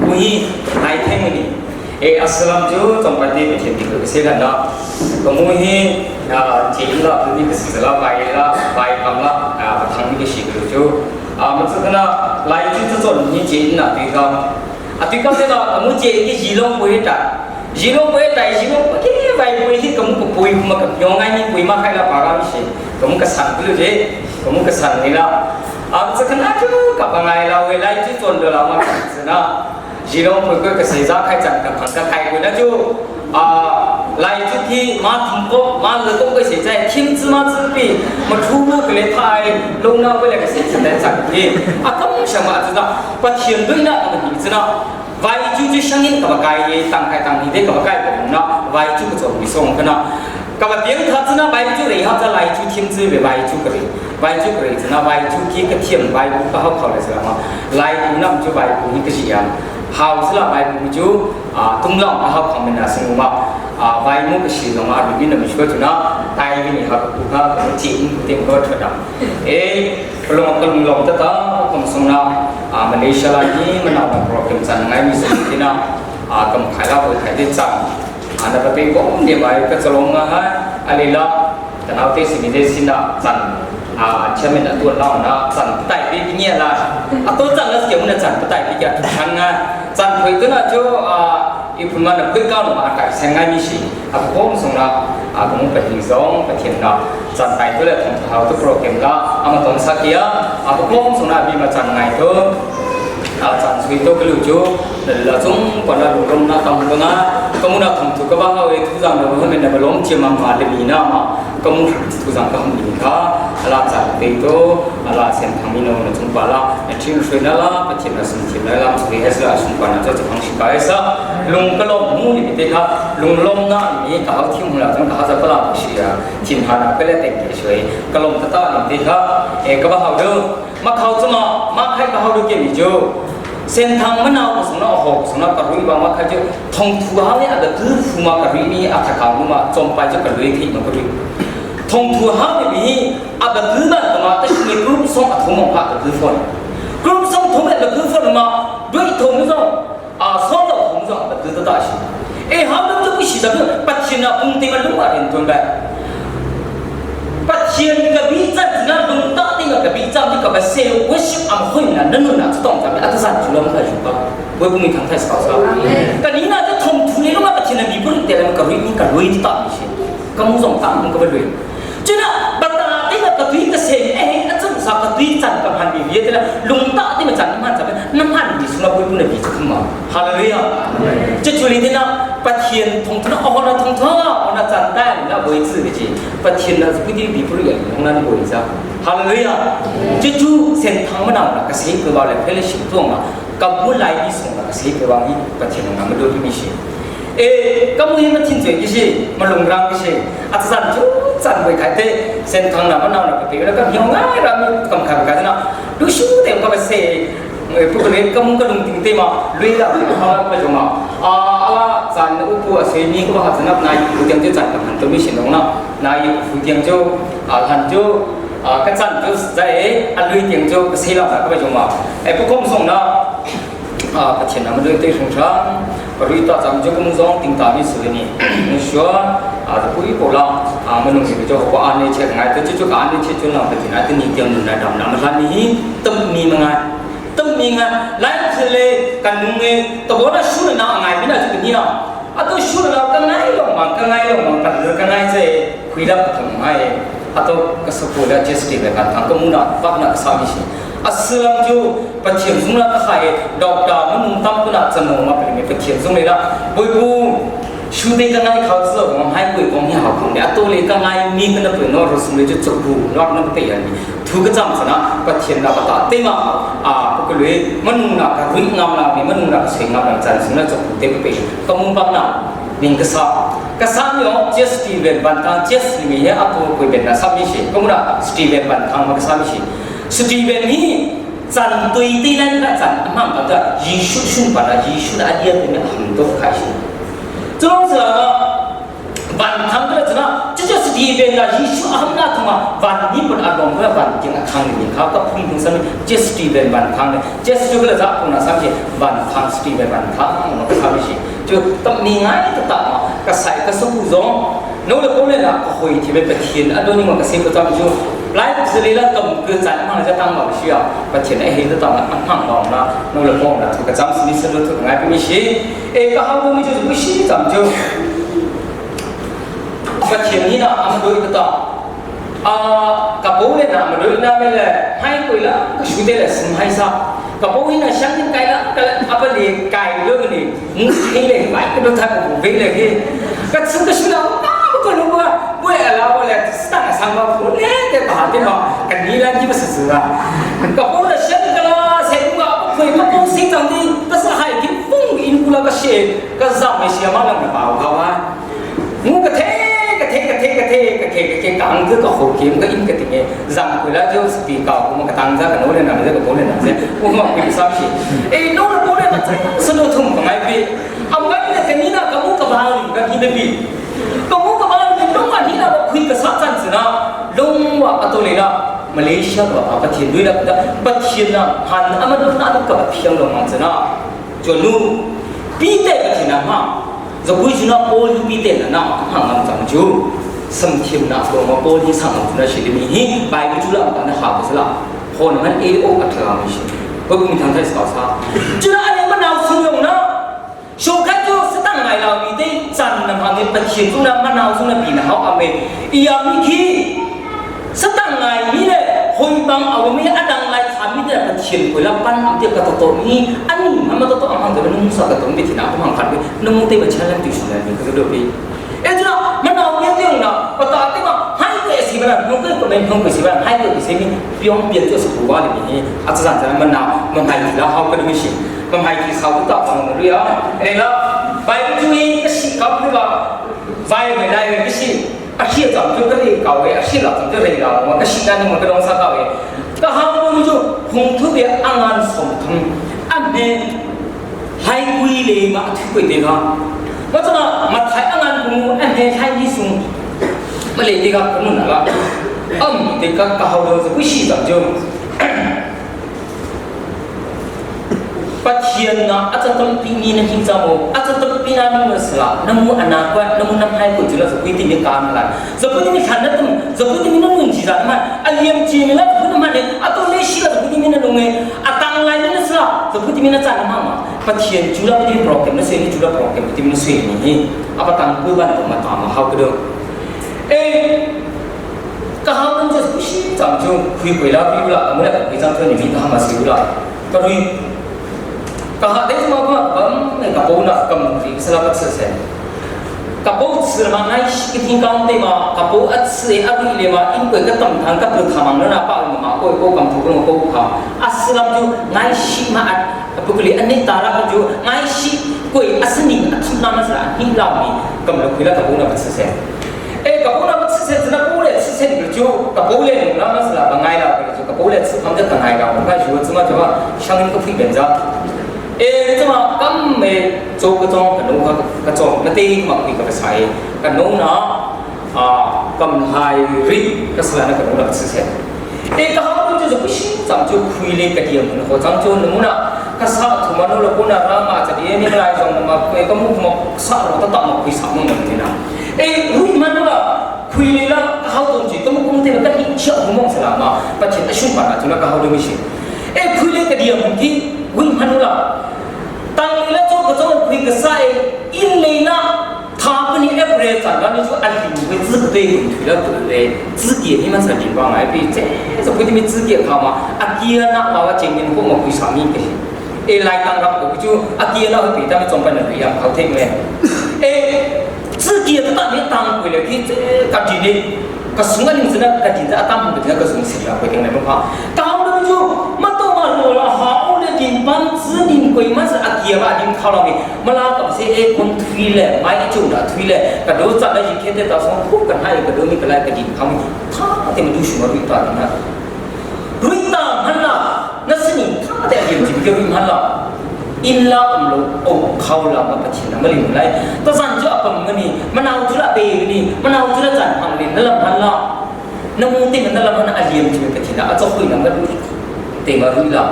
Uhi nai theng ni. E asalam cu tongpai te pathian ti ka se la na. Kamu hi che la tu ni ka si la vai la vai kam la pathang ni ka shi ku chu. A ma chu kana lai chu chu chon ni che na ti ka. A ti ka se la kamu che ki jilong pui ta. Jilong pui tai jilong pui ki vai pui hi kamu ko pui ma ka nyong ngai ni pui ma khai la para mi shi. Kamu ka san ku je. Kamu ka san ni la. A chu kana chu ka bangai la we lai chu chon do la ma na. Jilong pui ko ka se za khai chan ka phang ka khai ku na chu 啊，来自去马听过马日过个谁在听芝麻纸币，么出路个来他弄那过来个谁在在的，啊，咁什么知道？把天对那个你知道？外就就相应个该当开当你的个该不那外就个做米送个那，个么别他知道外就来哈，这来就听知为外就个来，外就个来知道外就去个天外不好考的是嘛？来那么就外不一个是样。hau sila vai bu chu tunglong a hau khong na sung ma a vai mu ka shi long a ri na mi shwa chu na tai ni ha ku ka ka chi in ku tem ko thada e long ka long ta ta kom sung na a Malaysia la ni mana na program chan ngai mi sung ti na a kam khai la bo khai de chan a na pa pe ko ne bai ka chalong nga ha ali la tanaw te si mi de sin na chan a chairman a tuan lao na chan tai bi nge la a to chan la ke mun chan tai bi ya than nga chan phoi tu na chu a i phun ma na phoi ka ma kai sang ngai mi si a ko song na a ko pa hing zong pa thian na chan tai tu le thong thau tu program la ama tong sa kia a ko song na bi ma chan ngai tu a chan sui to lu chu la chung pa na lu rom na tam nga kamuna thong thu ka ba ha we thu jang na ba men na ba lom che ma ma le mi na ma kamu thu jang ka hum ni kha ala chan te to ala sen thang mi no na chung pa la na thin shui na la pa thin na sum thin na lam sui has la sum pa na cha chang shi ka sa lung ka lom mu ni te kha lung lom na ni ka hau thim la chung ka ha cha pa la shi ya thin ha na pe le te ke shui ka lom ta ta ni te kha e ka ba hau do ma khau chu ma ma khai ka hau do ke ni jo sen thang ma nau ko sung na ho sung na ka rui ba ma khai chu thong thu ha le a da tu fu ma ka rui ni a tha ka mu ma chom pai chu ka rui thi ma ka rui thong thu ha le bi a da tu ba ta ma ta shi ni group song a thong ma da tu phone group song thong da tu phone ma dui thong zo a so lo thong zo da tu ta shi e ha da tu shi da pa chin na pung te ma lu ma rin thon ba Pathian ka bi chan na lung ta ti ka bi cham ti ka ba se worship am hoi na nanu na chu tong cham ata san chu lam kha chu ba boi bu mi thang thai sa sa ka ni na te thong thu ni ma Pathian na bi pur te lam ka rui ni ka rui ti ta mi shi ka mu zong ta ka ba rui chuna ba ta ti ma ka tui ka se e a chung sa ka tui chan ka han bi ye te la lung ta ti ma chan ma cham na han bi su na boi bu na bi chu ma hallelujah chu chu li te na Pathian thong thu na ohona thong thu ona chan ta na boi chi ke chi Pathian na ku ti bi pur ya hong nan boi cha hallelujah chu chu sen thang ma na ka sei ke ba le fellowship tu ma ka bu lai bi song ka sei ke ba ni Pathian na ma do bi shi e ka mu hi ma thin che ki shi ma lung rang ki shi a chan chu chan boi khai te sen thang na ma na na ka pe ka myong nga ra mi kam kham ka na du shu te ka ba se pu ka le ka mu ka lung ting te ma lui la ha ma jo ma a ala chan u pu a se ni ko ha chan na yi pu tiang che chan ka han to mi shin na na yi pu tiang chu a han chu a ka chan chu zai a lui tiang chu ka sei la ka ba jo ma e pu kom song na a Pathian na ma lui te sung sha rui ta cham chu kum zong ting ta mi su ni ni shu a ta pui ko la a ma nung ni cho ko an ni che ngai te chu chu ka an ni che chu na Pathian na te ni tiang nun na dam na ma la ni tam mi ma ngai tam mi nga lai thile kan nung nge to bo na shu na ngai mi na chu ni na a to shu na ka ngai lo ma ka ngai lo ma kan ka ngai che khui la thang mai a to ka so ko la just ti ka thang ko mu na pak na sa mi shi aslam chu Pathian zung la ka khai doctor mun tam ku na chano ma pe me Pathian zung le la boi bu shu te ka ngai khau chu ngom hai pui kong hi hau khong ne ato le ka ngai mi ka na pui no ro sum le chu chu bu not na pe yan ni thu ka cham sana Pathian na ta te ma a pu ku le manu na ka rui ngam la mi manu na ka sei ngam la chan sung na chu te pe ka mum pak na ning ka sa ka sa mi o just Steven ban thang just mi he apu pui ben na sa mi shi ko mu na Steven ban thang ma ka sa mi shi Steven hi chan tui ti lan ka chan amam ka ta Jesu shun pa na Jesu na adia te me ham to khai shi chung sa van thang ka chana chu chu Steven na Jesu aham na thuma van ni pun along ka van ting a thang ni kha ka phung phung sam je Steven van thang ne je su ka za pun na sam je Van Thang City ve Van Thang ma ka sa mi si chu tam mi ngai ta ta ma ka sai ka su zong no le ko le la ka hoi thi ve Pathian a do ni ma ka se ko cham chu lai zili la kam ke chan ma ja tang ma si a Pathian a he ta ta ma hang ma na no le ko na thu ka cham si ni sa do thu ngai pi mi si e ka hau mi chu bu si cham chu Pathian ni na am doi ta ta a ka bo le na ma doi na me le hai koi la ka shu te le sim hai sa ka bo hi na shang in kai la ka apa le kai lo ni mu ni le bai ka do tha ko ve le ki ka chu ka shu la na ko lo ba bu la bo le sta na sang ba fu le te ba te no ka ni la ji ba su su ka bo na shang ka la se ku ga khoi ma ko sing chang ni ta sa hai ki fung in ku la ka she ka za me sia ma lang ka ba ka wa mu ka the ka the ka the ka the ka the ka the kang ke ka ho kim ka in ka tinge zang ku la jo pi ka ku ma ka tang za ka no le na ze ka bo le na ze ku ma ku sa shi e no le bo le na sa no thum ka ngai pi am ngai na ka ni na ka mu ka ba ni ka ki be pi ka mu ka ba ni long ma ni na ba khui ka sa chan na long wa ka to le na Malaysia ba Pathian dui la Pathian na han ama do na ka phiang lo mang na cho nu pi te Pathian na ma zo kui chu na paul hi pi te na na hang ngam chang chu sam thiam na ko ma paul hi sang ngam na shi mi hi bai chu la ka na ha ko sala hon man e o ka tha mi shi ko mi thang thai sa sa chu na ale ma naw su yong na sho kha chu satang ngai lao mi te chan nam hang pathian chu na ma naw su na pi na hau ame iya mi khi satang ngai mi le hoi bang aw mi adang lai tha mi te pathian ko la pan am te ka to to mi ani ma to to am hang te nung sa ka to mi thina ko hang khat mi nung te ba chalan ti su na mi ka do pi e chu na ma naw mi te na pa ta te ma hai ko si ba nung ko ko men nung ko si ba hai ko si mi pyong pian chu su wa le mi a cha chan ma na ma hai ti la hau ka mi shi ma hai ti sa ta pa ngam ri a e la bai chu ni ka si ka pu ba vai me dai me si a shi chang chu ka ri ka we a shi la chang chu ri la ma ka shi na ni ma ka dong sa ka we ka ha mu chu phung thu be angan som thum a me hai kui le ma thu kui te ka ma chana ma thai angan ku a me thai ni sung ma le te ka nu na la am te ka ka hau do ku shi chang chu Pathian na a ca tampi mi na hing cang u a ca tampi na mi na sala na mu ana kwa na mu nam hai ko chula zapui ti mi ka na la zapui ti mi thlan na tum zapui ti mi na nun ji za ma a liam chi mi la zapui na ma ne a to le shi la zapui ti mi na nung e a tang lai na sala zapui ti mi na cha na ma ma Pathian chula ti program na se ni chula program ti mi na se ni hi apa tang ku ban ma ta ma hau ka do e ka hau kan chu shi chang chu khui khui la pi la mu la khui chang chu ni mi ta ma si la ka rui ka ha dei ma ma bam ne ka bo na kam ri sala ka tse se ka bo tse ma ngai shi ki thing kang te ma ka bo a tse a ri le ma in ko ka tam thang ka pu tha mang na pa ma ko ko kam thu ko ko kha aslam ju ngai shi ma at pukli ane tara ka ju ngai shi koi asni a thum na ma sa ni la mi kam lo khila ka bo na tse se e ka bo na tse se na bo le tse se ni ju ka bo le na ma sa ba ngai la ka ju ka bo le tse phang ka ngai la ka ju chu ma chu ma shang in ko phi ben ja e chu ma kam me cho ka chong ka no ka ka chong na te ma pi ka sai ka no na a kam hai ri ka sala na ka no na tse se e ka ha ku chu ku shi cham chu khui le ka diam ko chang chu nu na ka sa thu ma no lo ko na ra ma cha di ni lai jong ma ko ka mu ma sa ro ta ta ma khui sa mu ma ni na e ru ma no la khui le la ka hau ton chi to mu kum te ka ni chia hu mong sa la ma pa chin a shun pa na chu na ka hau do mi shi e khui le ka diam ki ru ma no la tang le la cho ka cho khui ka sa e in le na 他不你 April 长到你说按领会自个对问题了，对不对？自己你们才领光来比这是不你们自己好嘛？阿基那娃娃今年过么会上面的，哎来当个不就阿基那会比他们装扮的不一样，好听没？哎，自己都当你当回来去这个几年。ka sunga ning zina ka din za atam bu ka sung si la ko ting le pa ta lo ju ma to ma lo la ha o le din pan zi din koi ma sa akia ba din kha la mi ma la ka se e kon thui le mai chu da thui le ka do cha la yi khe te ta song khu ka hai ka do mi ka la ka din kha mi tha te ma du shu ma ru ta na ru ta man la na si ni tha te yin ji ke ru man la in la um lo o khau la ma pathin na ma lim lai ta san chu apam ngani manaw chu la pe ni manaw chu la chan hang le na lam han la na mu te na lam han a liam chi pathin a cho khui na ma du te ma ru la.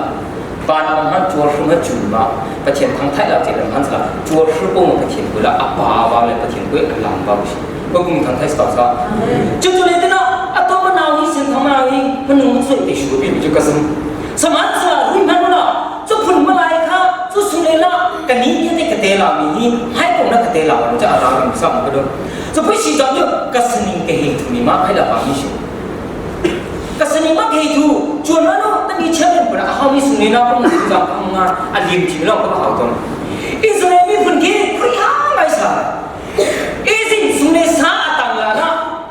Van ong han cuar hrum ha cu ma Pathian thang thai la che lam han sala cuar hru ko ma Pathian ko la apa wa le Pathian ko a lam ba shi ko kum thang thai stop sa chu chu le tina ato ma naw hi sin thang ma hi manung chu te shu bi chu kasam saman sa hui man na chu phun ma lai kha chu su le la ka ni ni te ka te la mi hi hai ko na ka te la ma cha ala rim sam ka do chu phi si jang chu ka sining ke hi thu ni ma khai la pa mi shi ka sining ma ke thu chuan ma no ta ni chen ko na ha mi su ne na ko mu jang khang nga a lim chi lo ka ha ton Israel mi phun ki khui ha mai sa Izin sune sa atang la na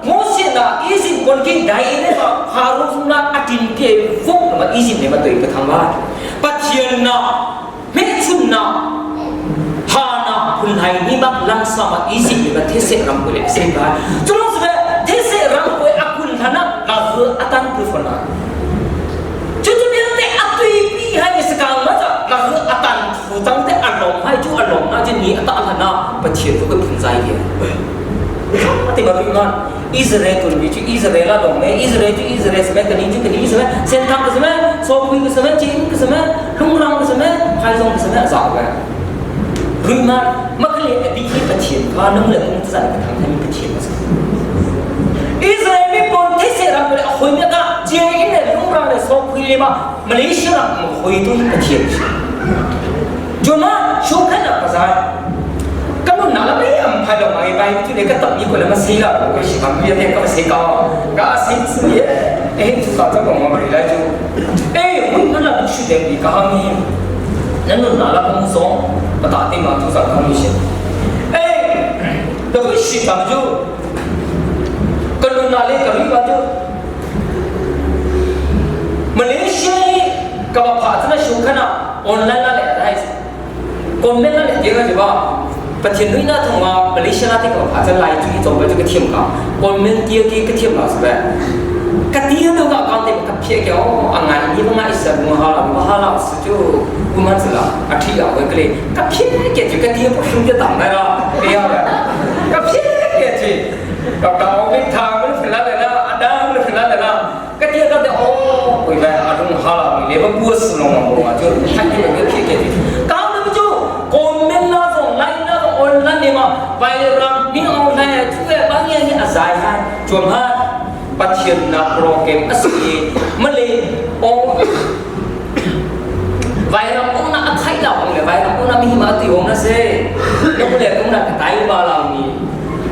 Mose na izin kon ki dai ne ma Pharaoh na atin ke vok ma izin ne ma toi ka thang ba Pathian na hmelchun na ha na phun hai ni bak langsa ma izin ne ma these ram ko le se ba chulo se these ram ko akun thana ka atan pu fona chu chu te atui pi hai se ka ma cha ka atan thu chang te along hai chu along na chi ni ata na Pathian tu ka phun zai ke ti ba ngon Israel tu ni chu Israel la dong me Israel chu Israel se me kani chu kani se me sen thang se me so pui se me chin se me lung rang se me phai zong se me za ga rui ma makle abi hi Pathian ka nang le kung zan ka thang thami Pathian ma Israel mi pon the se ram le hoi me ka che in le lung rang le so pui le ma Malaysia ram hoi tu hi Pathian Jona shokhan na pasai kamu na la mai am phai lo mai bai tu le ka tam ni ko la ma sei la ko shi kam ya te ka sei ka ka sei su ye eh tu ka ta ko ma ri la ju eh hun na la bu shu de bi ka ha mi na nu na la ko so pa ta ti ma tu sa ka mi shi eh da ko shi tam ju ka nu na le ka ri ba ju Malaysia ni ka ba pha na shu khana online la le rai comment la le te ga ba Pathian nui na thong ma Malaysia la te ka pha chan lai chu chong ba chu ka thiam ka comment tia ki ka thiam la sa ba ka tia do ka account te ka phia ke o angai ni ba ngai sa bu ha la bu ha la su chu bu man sa la a thi ya we kle ka phia ke chu ka tia pu shung ke tam na ra ya ka phia ke chi ka ka o min tha mun phla le na adang mun phla le na ကတိကတဲ့အော်ကိုယ်ကအရုံဟာလာမီလေဘပူစလုံးမောကျိုးထိုင်နေဖြစ်ခဲ့တယ်ကောင်းတယ်ကျိုးကွန်မန်လာဆုံးလိုက်လာအွန်လိုင်းနေမှာဘိုင်ရမ်မင်းအွန်လိုင်းသူကဘာငယ်နေအဇိုင်းဟာကျွမ်းဟာပချင်နာပရိုဂရမ်အစီမလေးအော်ไวรัมองนะอไทยลาองเลยไวรัมองนะมีมาติองนะเซ่แล้วก็เลยองนะกระต่ายบาลามี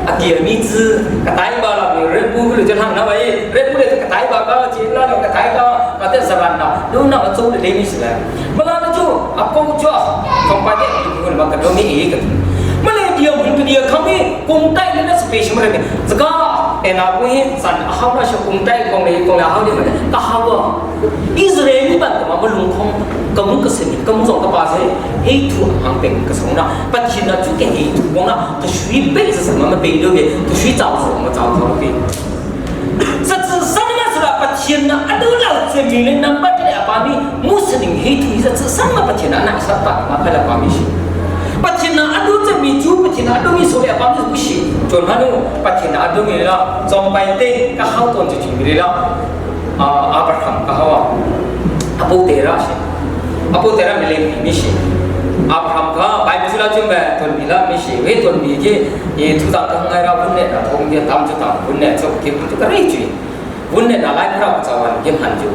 a kir mi chu ka tai ba la mi re bu lu chen hang na bai re bu le ka tai ba ka chi la ka tai ka ka te saran na lu na ma chu le mi sila ma la chu a ko chu kong pa te ku ma ka do mi e ka ma le dia mun ka dia kham mi kung tai le na space ma re zaka e na ku hi san a ha na sha kung tai kong le kong la ha le ma ka ha wa Israel mi ban ma ma lung khong ka mu ka se mi ka mu zong ka pa se hei thu ang peng ka song na Pathian na chu ke hei thu bong na 他水背是什么么背对不对？他水找什么找头对？这只什么是吧？把天呐，啊都老这米人那把这个把米，穆斯林黑土这只什么把天呐那啥把马开了把米是？把天呐啊都这米煮把天呐都米说了把米不行，就那种把天呐都米了，装白的个好多就就米了，啊阿伯康个好啊，阿布德拉是，阿布德拉米嘞米是。Abraham kha Bible sila chung be ton mi la mi shi we ton mi ki i thu ta ka ngai ra bun ne na thong ge tam chu ta bun ne chok ki chu ka ri chu bun ne na lai phra cha wan ge han ju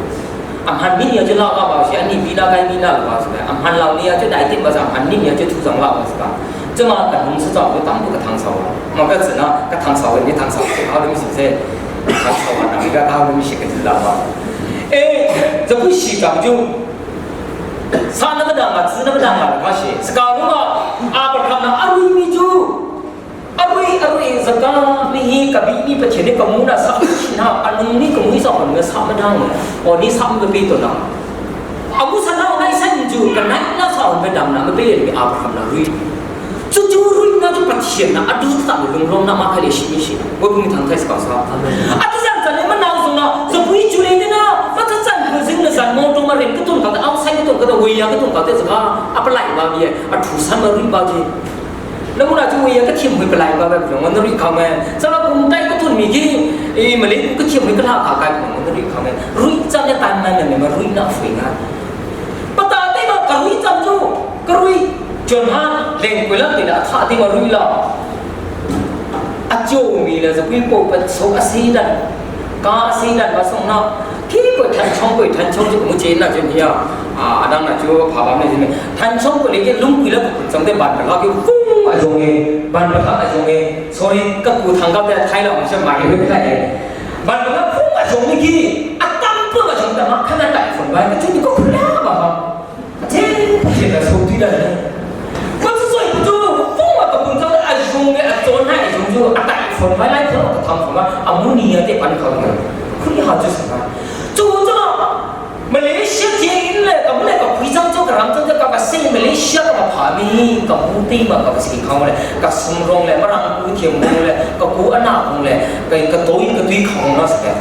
am han mi ni chu la ka ba shi ani bi na kai mi na ba shi am han lao ni chu dai tin ba sa han ni ni chu thu sang la ba sa 这么ka nung su zao ko tam bu ka thang sao ma ka zi na ka thang sao ni thang sao ha lu mi shi se thang sao na mi ka ha lu mi shi ka zi la ba e 这不是讲就 sa na ba ma zi na ba ma ka shi ska nu ma Abraham na arui mi chu arui arui zaka mi hi kabi mi pa chene kamu na sa na anung ni kamu sa hon sa ma dang o ni sa ma pe to na amu sa na nai san ju ka nai na sa hon be dam na ma pe ni Abraham na rui chu chu rui na chu pathian na adu ta lung rom na ma khale shi mi shi wo bu mi thang thai ska sa atu zan zan le ma na zo na zo pui chu le na ma ta zan ko zing na zan mo to ma ren ka tun ka outside ka tun ka wei ya ka tun ka te zaka apply ba mi a thu san ma rui ba ji แล้วมุนาจูเวียก็เทียมมือปลายbaแบบของมันรีเขาแม่สำหรับกลุ่มใต้ก็ทุนมีกี่เอมาเลยก็เทียมมือก็ลาขาไกของมันรีเขาแม่รุยจังเนี่ยตามมันเนี่ยมารุยหน้าฝีงานปะตาเต้ Ka rui chuan han leng pui la ti la tha ti ma rui la. A cho mi la zapui po pat so a si dan ka si dan ma song na khi ko than chong ko than chong chu mu chen na chen hiya a adang na chu pha bam ne jin than chong ko le ke lung pui la ko chang te ban ka ki fung a jong e ban ba a jong e sorry ka ku thang ka te thai la um se mai he ka e ban ba fung a jong ni ki a tam pu a jong ta ma khana tai phun ba ka chu ni ko khula ba ba 这现在手机了，我之所以不做，风啊个工作啊用的啊做那用就啊带分来来分个汤分啊啊母尼啊得办考的，可以好就是嘛，做这马来西亚见了，咁咧个非洲做个人做这个个新马来西亚个排名个乌地嘛个是康咧，个松荣咧，马人古天木咧，个古安纳红咧，个个对个对抗那是的，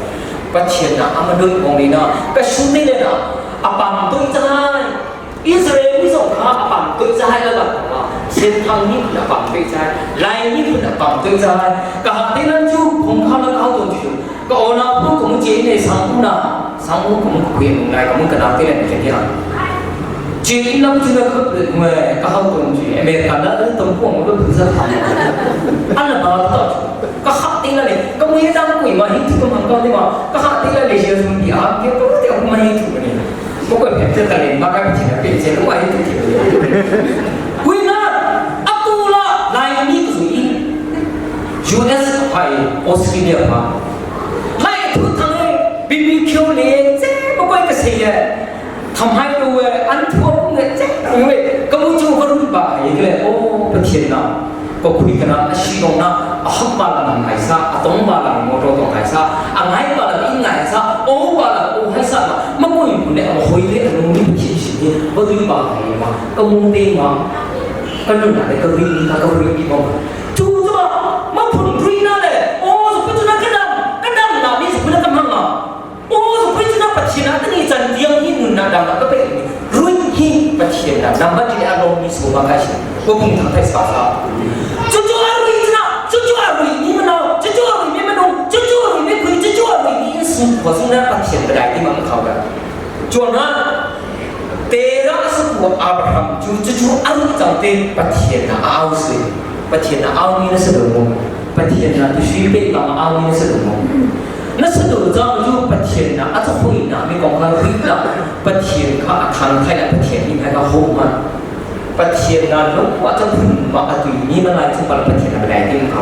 把钱呐，阿们对讲的呐，个兄弟咧呐，阿帮对在。Israel mi zong kha a pam toi zai la bang ma sen thang ni phun a pam toi zai lai ni phun a pam toi zai ka ha te nan chu phong kha la ka ton chu ka ona pu ko mu che ne sang u na sang u ko mu ko ye ngai ka mu ka na te le che ya che in lam chu na kha me ka ha ton chu me ka na tom ko mu ko sa tha an la ba ta chu ka ha te la le ka mu ye dang kui ma hi thu ko mang ka te ma ka ha te la le je sun bi a ke ko te ko ma hi thu ne 不过平这个连马个钱变钱，我还都听。为哪阿杜拉来米主义，US 系 Australia 嘛，来土汤的 BBQ 咧，这不过个谁耶？ทำให้ดูอันทั่วเนี่ยเจ๊เว้ยก็มุจูก็รู้บ่าอย่างเงี้ยโอ้ประเทศน่ะก็คุยกันนะชีกงนะฮับบาลังไงซะอะตงบาลังโมโตตงไงซะอะไงบาลังอิงไงซะโอ้บาลังโอ้ให้ซะมาคุยกันเนี่ยคุยเรื่องนู้นนี่คิดสิเนี่ยก็รู้บ่าอย่างมาก็มุงเตมาก็นู่นน่ะก็รู้นี่ก็รู้นี่มาจูจ้ะมาผลรีน่ะเลยโอ้สุดยอดกระดำกระดำนะนี่สุดยอดกำลังอ่ะโอ้สุดยอดปัจฉินะตั้งแต่จันเดียงที่นุ่นน่ะดำก็เป็นรุ่นที่ปัจฉินะนำมาที่อารมณ์มีสูงมากใช่我共同在沙发。这就阿瑞子啊，这就阿瑞你们喏，这就阿瑞你们喏，这就阿瑞你亏，这就阿瑞你生活中呢把钱不来的嘛好的。就那，得让是我阿布ham就这就阿瑞长得把钱啊阿是，把钱啊阿你那是什么？把钱啊就随便当阿你那是什么？那是多张就把钱啊，啊这会呢，没讲开会呢，把钱卡ทางไทยละประเทศนี้ให้เขาโหมันประเทศนั้นลูกว่าจะพึ่งมาตุยนี้มันอะไรทุกประเทศอะไรที่เขา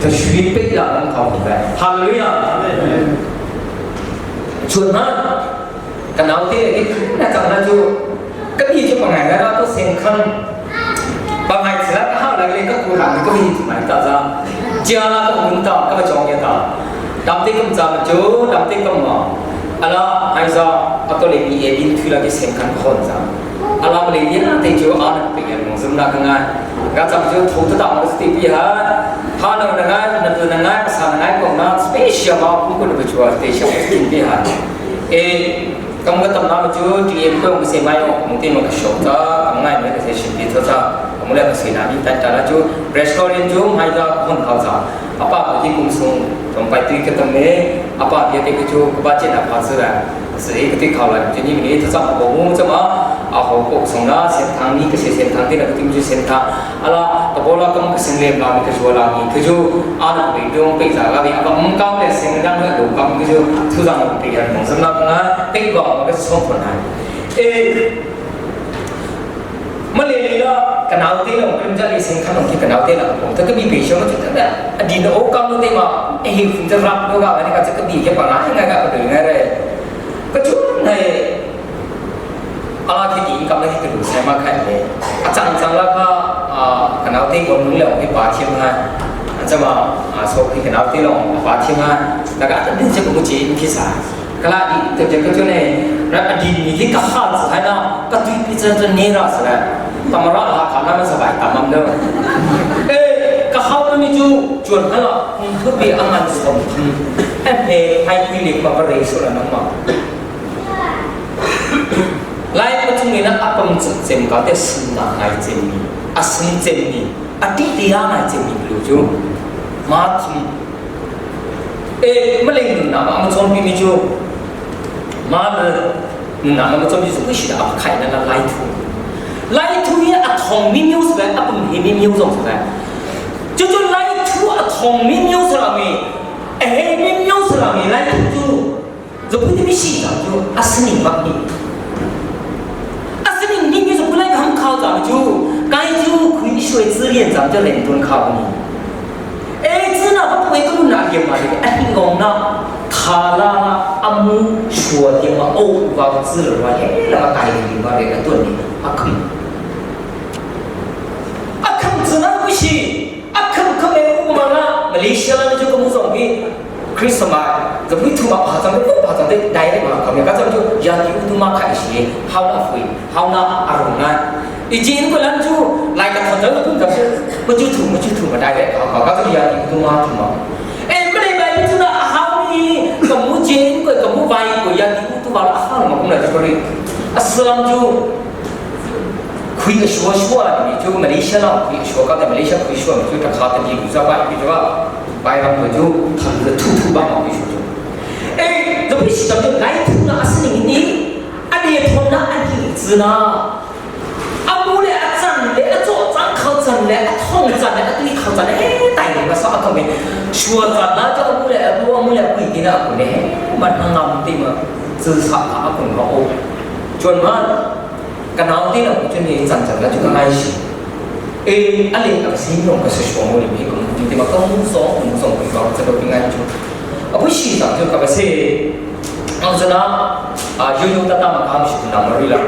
จะชีวิตเป็นหลักของเขาไปฮาเลลูยาชวนมากันเอาที่ที่น่าจังนะจูก็มีจุดปัญหาแล้วก็เซ็นคันปัญหาเสร็จแล้วก็ห้าวอะไรก็กูหลังก็มีจุดหมายต่อจ้าเจ้าก็มุนต่อก็มาจองเนี่ยต่อดำที่ก็จำจูดำที่ก็มาอะไรไอ้จ้าอัตโตเลมีเอบินทุลักเซ็นคันคนจ้าอะไรมาเลยเนี่ยแต่จูอ่านไปอย่างงสมนักงานก็จำจูถูกต้องมันสติปีฮะฮานังงานนั่นตัวงานภาษางานของนักสเปเชียลมาผู้คนไปชัวร์เตชะสติปีฮะเอ咁个抌那么就第一个我们先买哦，我们对那个小子，咁爱那个些身体做啥，我们两个谁拿你但但那就 restaurant 就买个很好啥，阿爸不去公司，从白对个等呢，阿爸也得个就个把钱拿跑出来，是一个对考了，就你们这张我们怎么啊好过送啦，先汤你个些先汤的那个对不就先汤，阿拉到不啦咁个先连啦，你个说啦，你个就阿那个用被啥个的，阿爸唔讲咧，先让个路讲个就突然被人公司那个被讲个送回来，诶。มาเลยละกันเอาเตลงเป็นจะเลยสิงขันของที่กันเอาเตลงแต่ก็มีเปเชียมันจะแต่อดีตโอ้กำลังเตมาเอ้ยจะรับด้วยกันนี่ก็จะก็ดีแค่ปะนะยังไงก็เป็นไงเลยก็จุดในอะไรที่ดีกำลังที่กระดูกใช้มาแค่เลยอาจารย์จังแล้วก็กันเอาเตคนนึงแล้วที่ปาเทียมให้จะมาโซที่กันเอาเตลงปาเทียมให้แล้วก็อาจารย์จะกูจีนที่สายก็ละดีแต่จะก็จุดในแล้วอดีตนี้ที่ก็ขาดสุดท้ายนะก็ตุยพิจารณาเนี่ยละสุดท้ายตำราหาคำนั้นมันสบายตามมันเด้อเอ๊ก็เข้าไปมีจูจวนให้ละทุกปีอังานสมทีเอ็มเพย์ให้คุยเล็กมาเรสุดน้องมาไล่ประชุมนี้นะอัปมจุดเจมก็แต่สนาไงเจมีอาศัยเจมีอดีตยาไงเจมีรู้จูมาทำเอ๊ะไม่เล่นหนามาชนพี่มีจูมาเลยหนามาชนพี่จูไม่ใช่อับไข่นั่นละไล่ถูก Lai thu hi a thong mi news ve a pum hi mi news zong si ve. Cucu Lai thu a thong mi news la mi a he mi news la mi Lai thu cu zapu ti si ta cu a sining bak ni. A sining ni mi zapu lai kham khao ta cu kai cu khui shui zi lian zam cho len tun khao ni. E zi na pa pui ko na ye ma le a hing gong na tha la amu shua ti ma o wa zi wa he la ma kai ni ma le a tuan ni a kham a kham zina ku shi a kham kham e u ma la Malaysia la chu ko mu zong hi Christmas the pui thu ma pa chang ko pa chang de direct ma kham ka chang chu ya ti u tu ma khai shi how na fui how na arung na i jin ko lan chu lai ka thon chang tu ka shi mu chu thu mu chu thu ma direct ka ka ka chu ya ti u tu ma thu ma e ma le bai chu na how ni ka mu jin ko ka mu vai ko ya ti u tu ba la how ma kum la chu ri aslam chu 亏个说说你就马来西亚亏说刚才马来西亚亏说你就这卡的你不知道吧？你知道白让我就他们的兔兔帮忙会说说，哎，这不是咱们来兔那是你你，阿你托那阿你子呢？阿母嘞阿长嘞阿做长靠长嘞阿痛长嘞阿对靠长嘞，哎，大人嘛说阿个没，说长那叫阿母嘞阿母阿母嘞不一定阿母嘞，嘛那俺们对嘛，至少阿公个哦，专门。ka nau te la chu ni chan chan la chu ka ngai shi e a le ka sin yong ka se shuang mo ni mi ko ti ti ma ka mu so mu so ko ka cha do ngai chu a bu shi ta chu ka ba se ang zana a yu yu ta ta ma ka mi shi na ma ri la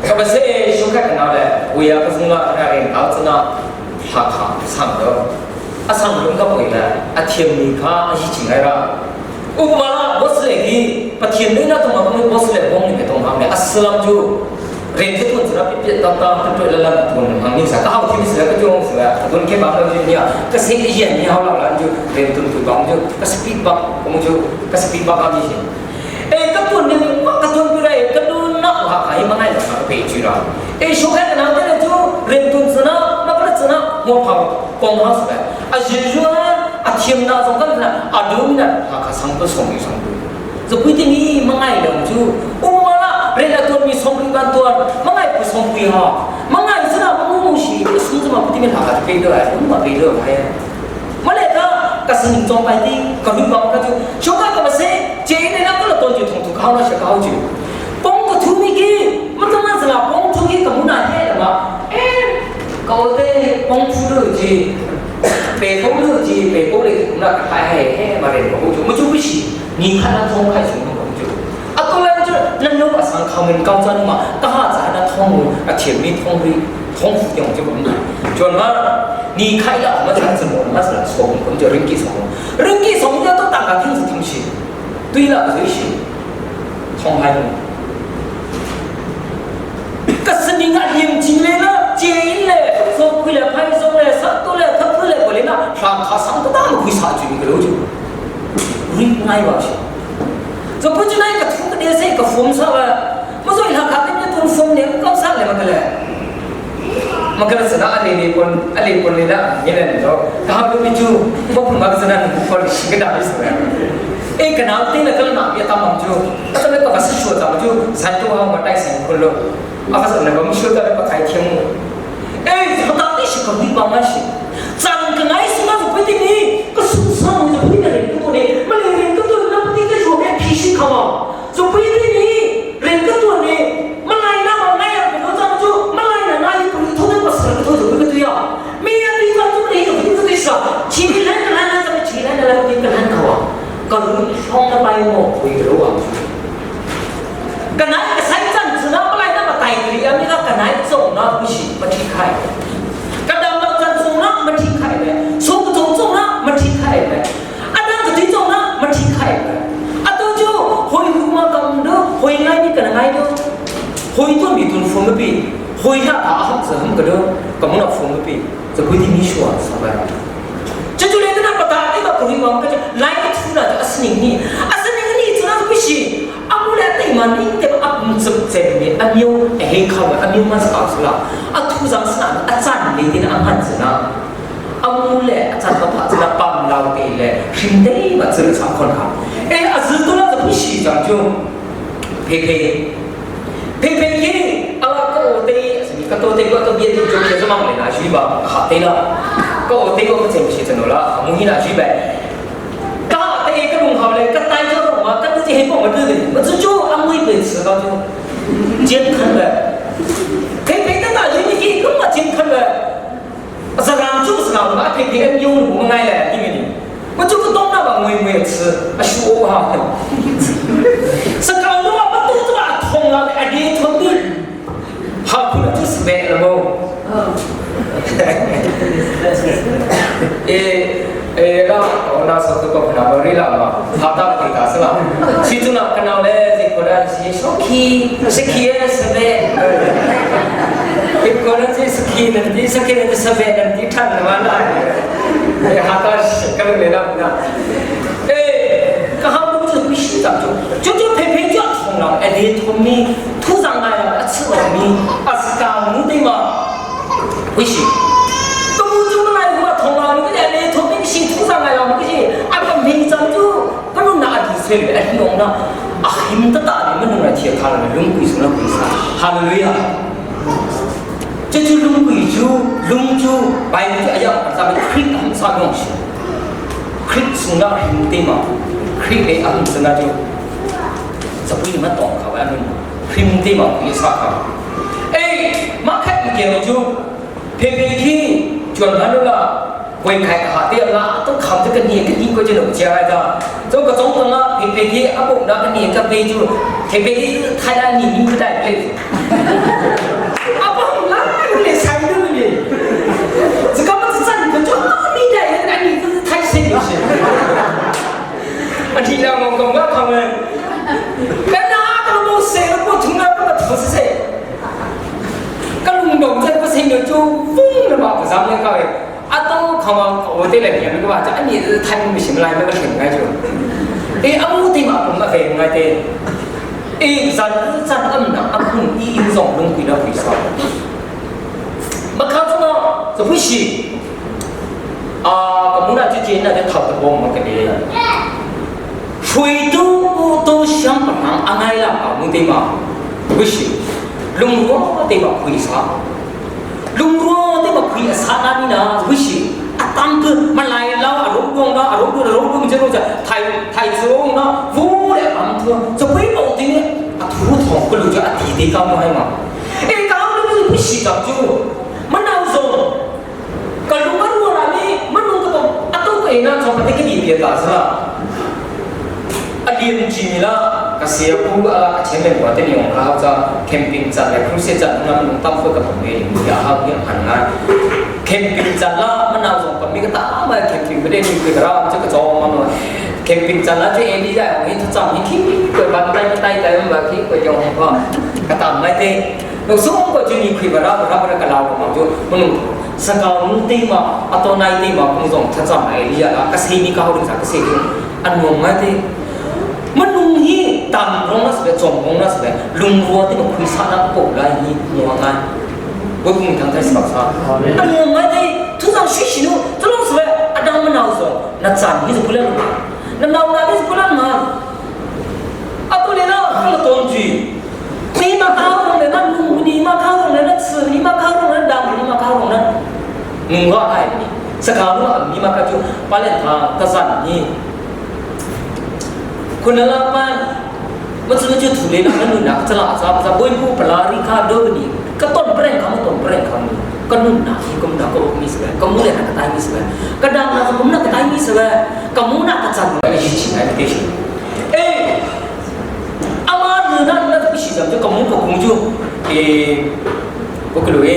ka ba se shu ka ka na le we ya ka sung la ka ren ka zana ha kha sang do a sang lung ka poi la a thiam ni kha a hi chi ngai ra Uma la boss le hi Pathian ne na tong ma boss le bong ni tong ham le aslam chu ren te tun sura pi ta ta ta to la la tun hang ni sa ka hau thi sa ka jong sa tun ke ba la ni ka se yen ni hau la la ju ren tun tu bang ju ka speak ba ko ju ka speak ba ka mi shi e ka tun ni ka tun pi rai ka tun na ha kai ma ngai la ka pe chu ra e shu ka na te ju ren tun na ma ka na mo pa kong ha sa a ji ju a thiam na zong kan na a dum na ha kha sang to song ni sang tu zo pui ti mi mangai lo chu u ma la re la tuan mi song ri ban tuan mangai pu song pui ha mangai zina mu mu shi sung zima pu ti mi ha ka pe do ai mu ma pe do ai ma le ka ka sin zong pai ti ka lu ba ka chu sho ka ka ba se che ne na ko la ton ju thong tu ka na she ka ju pong ko thu mi ki ma ta na zla pong thu ki ka mu na he la ma e ko te pong thu lu ji 北风热机，北风的那还还还嘛的，我就我就不行。你看那通开什么我就，啊，过来就那老把上靠门高站嘛，大在那通啊前面通的通福用就不嘛，就那你开了我们才怎么那是来说我们叫人机从，人机从要都大家听是听去，对了就是通海。可是你看眼睛来了，见了，说回来拍手了，啥都来，他回来过来了，啥他上都大会啥就一个楼就，你爱吧去？这不就那个土个电视个风沙吧？我说他他跟你都风连高山来嘛个嘞？嘛个是那阿里里คน阿里คนเลยละนี่แหละเนาะถ้าดูไม่จูพวกผมมาก็จะนั่นคนชิงกันได้สิเอ้กันเอาตีละก็หนักยาตามจูตอนนี้ก็มาสิชัวร์ตามจูสันตัวเอามาได้สันคนโล阿个是那个我们晓得那个开天目，哎，这个到底是个女帮还是？咱个爱是那是不定的，个书上是不定的人多的，没人个多，那不定个说面脾气可嘛，就不一定的人个多的，没来那么来呀，不能咱们就没来那那一不头那不是个头就不个对呀，没呀对方就没有不定个对是啊，前面来个来来咱们前来来不定个难搞啊，搞得双的白毛回头啊。个那个三站子那不来那么带的，要你那个那走那不行，不听开。个当那站走那没听开的，说不走走那没听开的，啊那个对走那没听开的，啊都就回复嘛咁多，回来你个来的，回到你顿风个比，回下大汉子很个多，咁那风个比，这不一定你说啥吧？这就连个那不打，那个不会往个就来个突然就二十年你，二十年你做那不行。阿母咧对嘛，你对阿唔做这边阿喵会靠的，阿喵嘛是搞出啦，阿土上是哪阿赞你的阿汉子呢？阿母咧阿赞个怕子那帮老的咧，兄弟嘛只能上看看。哎，阿日多那个不是讲就，佩佩，佩佩耶，阿拉个的。Ka to te ko to bia tu jo ke zamang le na ji ba kha te la. Ko te ko ka chem shi chano la mu hi na ji ba. Ka te ka lung hau le ka tai jo ro ma ka tu ji he po ma tu ni. Ma chu chu amui pe si ka chu. Chen khan ba. Phei phei ta ta ji ni ki kum ma chen khan ba. Zarang chu sa ma phei phei an yung mu ngai le ti mi ni. Ma chu ka tong na ba mui mui chi a shu o ha. Sa ka lu ma pa tu tu a thong la a di thong ni. Ha khu na chu sve la mo. E e la ko na so tu ko na ma ri la ma ha ta ki ta sa la. Si chu na ka na le si ko da si so ki si ki e sve. 一个人这是可能的，是可能的是别人的，看什么那？哎，哈达是可能没那么那。哎，刚好我们是必须咋做？就就偏偏就同了，哎，你同你土上来了，吃了你，啊是讲目的嘛？不行，都不就来我同了，你个人你同你是土上来了，不是？啊个没长就，可能哪里出来？哎，弄那啊，很大大的，没弄来贴他了，用鬼什么鬼啥？哈利路亚。这就龙鬼就龙就白就哎呀，咱们可以很啥东西，可以从那很对嘛，可以来俺们那就，这不你们懂卡完了，很对嘛，可以啥卡？哎，马开一见就偏偏去转盘了。会开卡店啦，都靠这个年个年过就能加来的。这个总统啊，偏偏去阿公那个年个背就，偏偏去太难年年不带背。阿公哪有来参与的？这个么子真的就你来，那你这是太神了。啊，你让我讲我他们，那哪个都谁不从来不个投资谁，个龙龙这不是就疯了嘛？不上面搞的。啊，都看嘛，我对来讲，那个话，这你是太不行来，那个挺爱就，哎，阿母对嘛，我们非爱的，哎，咱咱俺们阿公一有种龙鬼了回啥？没看中哦，这不是啊，个木那就见那就头都光嘛个的，谁都都想不上阿爱啦，阿母对嘛，不是，龙我对嘛回啥？ลุงรัวที่มาคุยสานานี่นะวิชิอะตัมคือมันไหลเล่าอารมณ์ดวงนะอารมณ์ดวงอารมณ์ดวงจะรู้จะไทยไทยสูงนะวูเลยอัมทัวจะไปบอกทีนี้อะทูทองก็รู้จะอดีตก้าวมาให้มาเอ้ก้าวนี่มันวิชิจับจูมันเอาส่งก็ลุงก็รู้อะไรนี่มันลุงก็บอกอะตัวเองนะชอบปฏิกิริยาตาสละอะเรียนจีนละก็เสียผู้อะเชนเป็นว่าที่นี่ของเขาจะแคมปิ้งจัดและครูเสจัดนั่นมันตั้งเพื่อกับผมเองอย่าเอาเนี่ยหันงานแคมปิ้งจัดละมันเอาส่งกับมีก็ตามมาแคมปิ้งไม่ได้มีคือเราจะกระจองมันแคมปิ้งจัดละจะเอ็นดีได้ของนี้ทุกจำนี่คิดเกิดบันไดไต่ไต่มันแบบคิดเกิดยองก็กระตามไม่เต้เราสู้ก็จะมีคุยกับเราเราเรากับเราของจูมันสกาวนุ่นตีมาอัตโนไตีมาคงส่งทัศน์ไอเดียละก็เสียมีก็เขาดึงสักก็เสียอันงงไม่เต้มันลุงฮีตำรงนัสเบจงงนัสเบลุงรัวที่มันคุยสานักปกได้ฮีงงไง我不能太少啥，啊，我们在土上学习喽，这老是呗，啊，当我们老说，那咱你是不能嘛，那老那你是不能嘛，啊，对了，那个东西，你嘛考动的，那农你嘛考动的，那吃你嘛考动的，当你嘛考动的，我爱你，是考动你嘛考就把人他他啥你，可能老板。我这个就土里了，那侬哪个拉啥不啥，我不不拉里卡多你，个ต้นเปร่งคำต้นเปร่งคำก็นุ่นนะก็มุนักก็มีสเวก็มุเลนักตายมีสเวก็ดังนะก็มุนักตายมีสเวก็มุนักจันไอ้ชิชิไอ้เดชเอ้อามาดูนั่นนั่นพิชิต就ก็มุก็คงจูเอพวกลุย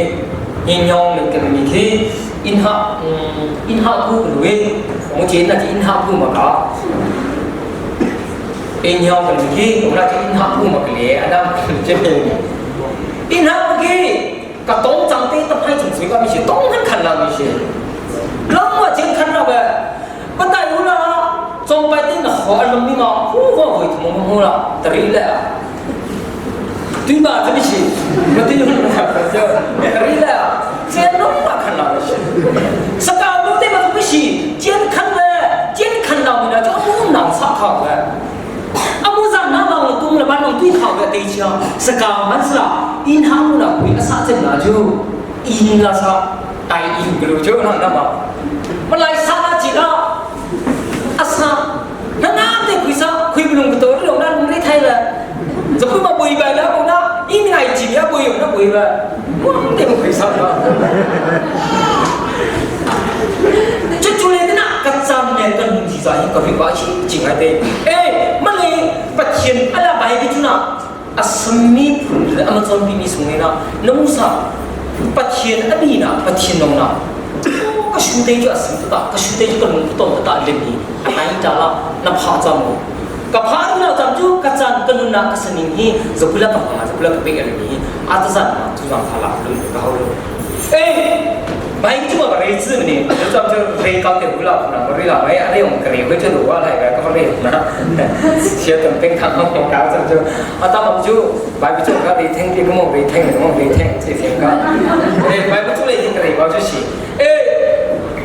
ยิงยองกันมีที่อินหาอินหาผู้ลุยผมเจนน่ะที่อินหาผู้มาก็อินยองกันมีที่ผมน่ะที่อินหาผู้มาก็เลยอันนั้นจะเป็นอินหาผู้กี้ก็ต้องจังที่ต้องให้ถึงสุดก็ไม่ใช่ต้องให้ขันเราไม่ใช่เราว่าจริงขันเราแบบก็ได้รู้ละจงไปที่หออารมณ์นี่มาผู้ว่า会怎么么了得了对吧这不是我对你们讲得了这弄嘛看到的是是搞不对嘛不是见看了见看到你了就木脑插考的啊木上那帮我动了把弄对考的对枪是搞么子啊 In ha mu na pui asa cem na ju in la sa tai in glu chu na na ma malai sa na chi la asa na na te pui sa khui bulung to ro na lung ri thai la zo pui ma bui ba la ko na in ngai chi ya bui na bui ba mo te pui sa na chu chu le na ka cham ne kan ji za hi ka ri ba chi chi ngai te e ma le Pathian ala bai bi chu na a sammi phun le Amazon bi mi sung na namusa Pathian abi na Pathian nong na ka shu te chu asam ta ka shu te chu ka nung to ta le mi ai ta la na pha cha mo ka pha na cham chu ka chan ka nun na ka saning hi zopula ka ma zopula ka pe le mi a ta zan ma tu zang thala lu ka ho lu e bai chu ma re chi ni chu cham chu re ka te hula na re la mai a re ong ka re we chu wa lai ka ka re na เชีย等冰糖我搞就就啊，当我就白不做个你听啲咁我你听，我你听，这听个，诶白不做你听个我就是，诶